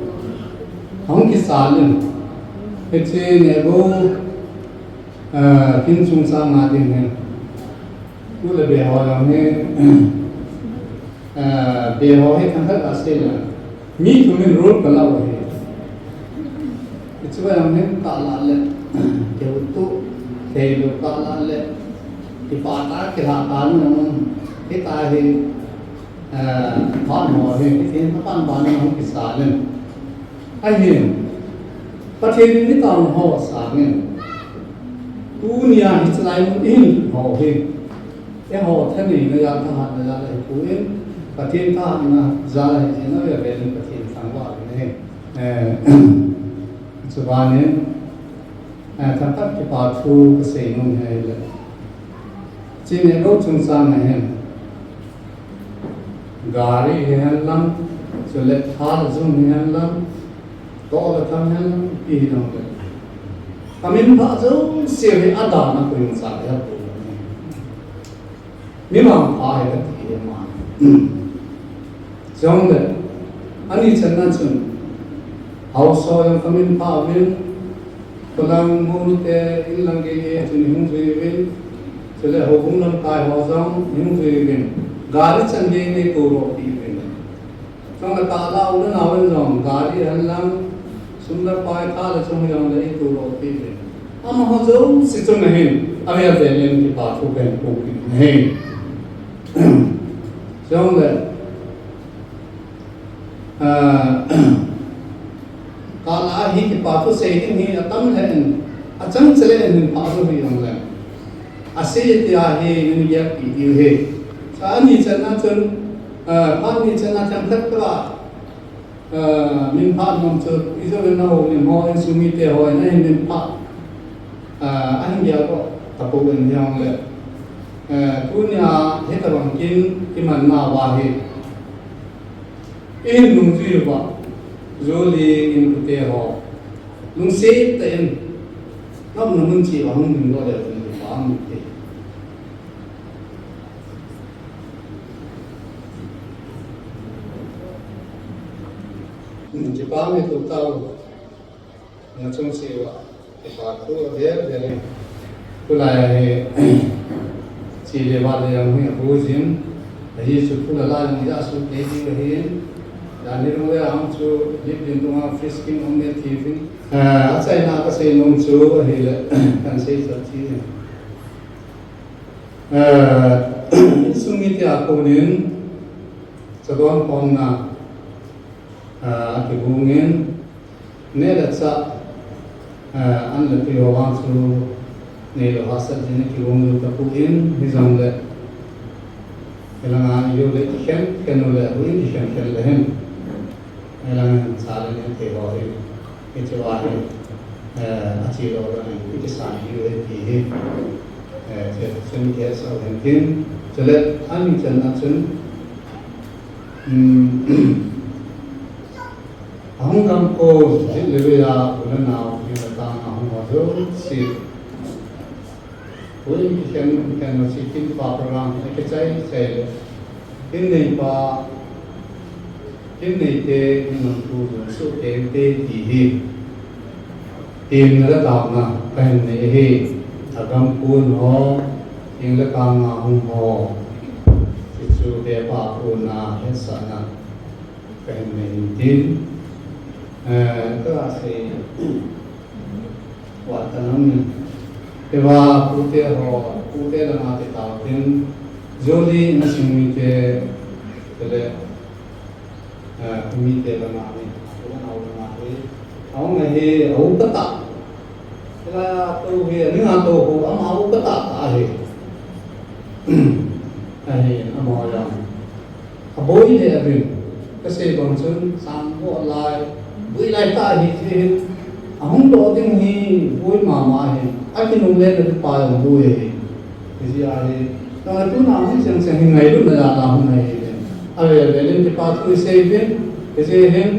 Ahung kisal in. Hiche Nebo. Ah, kin chungchang a ding hin. Tu le be ho jong hi, ah, be ho hi thangkhat a sei le. Mi thum in rule ka la u ahi. Hichu jong hin ka la le. Keu tu, kei lo ka la le. Kipa ta, kila ta nu. Hita hi, ah, phat ho hi, hitin aban ban in hung kisal in. Ahin, Pathen in ni taona ho asang in, tunia hiche lai mun ihin ho hi, eiho thaneina jal thahatna jal ahi pon, Pathen thahatna jal ahi jeh in, avel vel in Pathen thangvah uvin ahi. Eh, chuban in, eh, thangkhat kipa thu kasei nom hi ahile. Chini lou chungchang a hin. Gari hihen lang, chule tha le jung hihen lang, toh le tham hihen lang, ipi hihen lang. Kaminphah jouse hi adana koimacha le apou. Mi vangpha hi kati hi ama. Chule, ani channa chun, haosa jong kaminphah uvin, Kolang monu te in lang gei gei chun ihung jui uvin, chule houbung lamkai ho jong ihung jui uvin, gari chan gei gei tou roh pi uvin. Chule kala u le nau in jong gari hen lang, sum le pai tha le chung jong le eitou roh pi uvin. Amaho jouse chunga hin, avel vel in kipa thu kahin phong kit u ahi. Chule, Ah, kala hi kipa thu sei ding hi atam lheh in, achang cheh lheh in hin pha thu hi jong le. Asei tia hi min gelpi diu ahi. Sa ani channa chun, ah, phat ni channa chang khat kala, ah, minphah nom chu, ijo in na ho, ni ho, insung mite ho, na hin minphah. Ah, ahin gel ko, tapou in jong le. Ah, tunia hitabang kin, kimanna uva hi. Ihin nungjui uva, Julie in kute ho. Lungset tah in, ngapna mun cheh uva hung ding lou le, hung ding pa hung te. Kipa mi tu tau. Na chung si wa. Kipa tu a vel vel. Tulai a hi. Chi le ba le yang hi a bu jin. A hi su tu la la yang ya su te di ka hi. Ya ni rung le ang chu lip din tu ma frisking ong ne ti fin. A chai na ka sei nung chu a hi le. Kan sei sa chi. Eh, insung mite a konin, chadon khomna, eh, akibungin, neh le chah, eh, an le tui ho vang chu, neilou hahsat jin akibung lou tapon, hijongle, hilanga ijo le kikhen, khen u le, huin kikhen khen le hin. Hilanga hin sa le nen te ho hin. Hiche a hi, eh, achi lou lou in, i kisan diu ahi ti hi. Eh, hiche chun kihetsah u hen tin. Chule, ani chan a chun, um, ahung gam ko, jit le vei a, u le nao, i le tang a hung ho jouse. Ui, kikhen, kikhen, si tin pa program, eh, kichai, chai le. Tin nei pa, tin nei te, in nang tu, tu su te, te, ti hi. Tin na la tau na, ka hin nei hi. A gam kun ho, tin la ka nga hung ho. Si su te pa kun na, hetsah na, ka hin nei hin tin. Eh, ka sei, Wa ta nang ni. Eva pute ho, pute langa te tau tin. Joli na sing mi te, te le, eh, mi te langa ni. Eva na langa ni. Au na he, au pata. Ela to he, ni na to ho, ama au pata ta he. Ahi, ama yang. Aboi le abin, kasei bang chun, sang ho lai, boi lai ta hi, hi, hi. Ahung doh ding hi, boi mama hi. Akinung le na pa yang boi hi. Hi ji ahi. Tuna tuna hung chang chang hi ngailutna jal a hung hi. Ave, ave, len kipa thu sei bin, hi ji hin.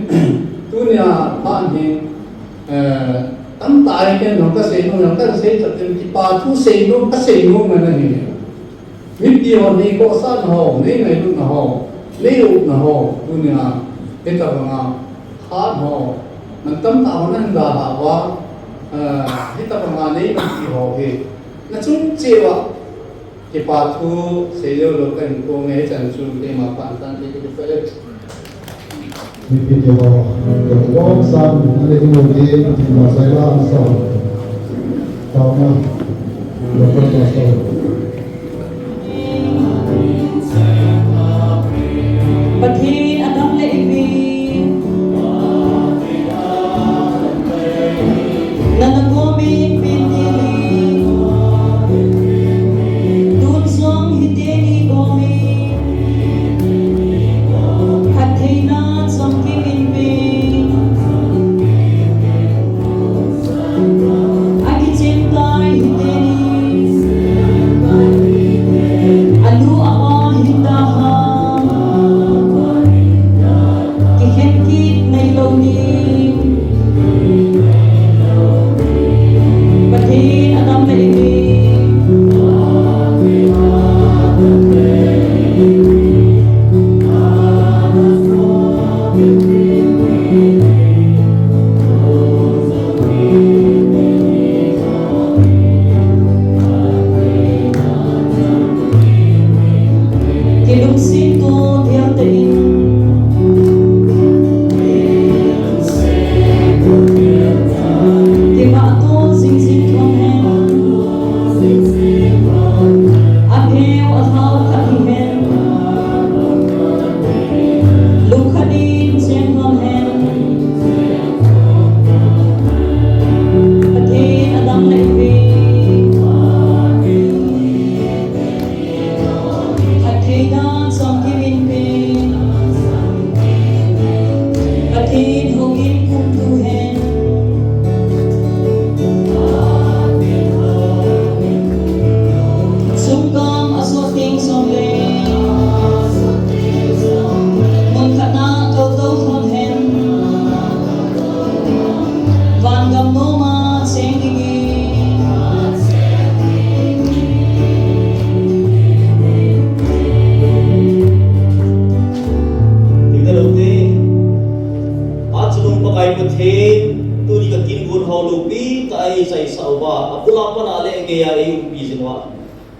Tunia phat hi, eh, tamtah hi ken nong kasei nong, nong kasei chat ken kipa thu sei nong, kasei nong na hi. Mipi ho, nei khohsahna ho, nei ngailutna ho, nei upna ho, tunia, hitabanga, hat ho, mantam tah ho nahin dalhah uva, eh, hitabanga nei manti ho hi. Nachung cheh uva, kipa thu, seilou lou kahin kong e, hichan chu, keima pan tan, kei kei kei. Mipi te ho, ka bom san, ani tu mo di, ma sai la an sa. Tau na, lo ka sa sa. Pathen a dam le ipi. Nana gomin pin teni. Tun jong hiteni gomin. Phattheina chomkhat in pin. Akichen tai hiteni.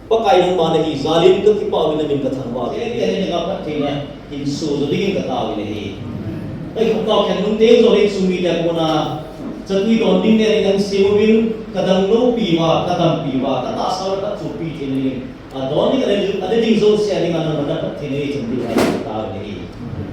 Pakai nangma nahi, jalin kakipah uvin namin kathangvah uvin. Kei kei hin kaphat theina, hin soh jo dingin katao uvin ahi. Ei, khutao khen nung te jo le chu mite kona, chatui don ding le nang seuvin, kadang loupi uva, kadampi uva, katahsa uva kachupi theina dingin. Adon ding, ading, ading jouse a dinga nangma naphat theina dingin chun tia katao uvin ahi.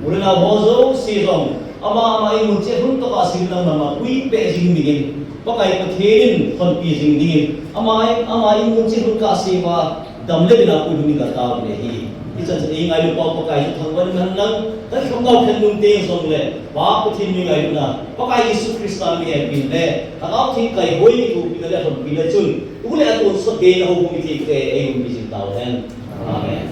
U le nao ho jouse jong, ama, ama in mun cheh hun tokah seh nangma puipeh jing dingin, Pakai Pathen in lhonpi jing dingin, ama, ama in mun cheh hun kahseh uva, dam le dina pui hung ding katao uvin ahi. Hichan chun eingailu pau Pakai chu thangvah in umhen lang, kakipah nau khen nung teng jongle, Pa Pathen mi ngailutna, Pakai Jesu Christa mi hepina le, Lhagao Theng kaihoi kithopina le lhonpina chun, tu le atonsot gei na houbung ithei te, eiumpi jing tauhen. Amen.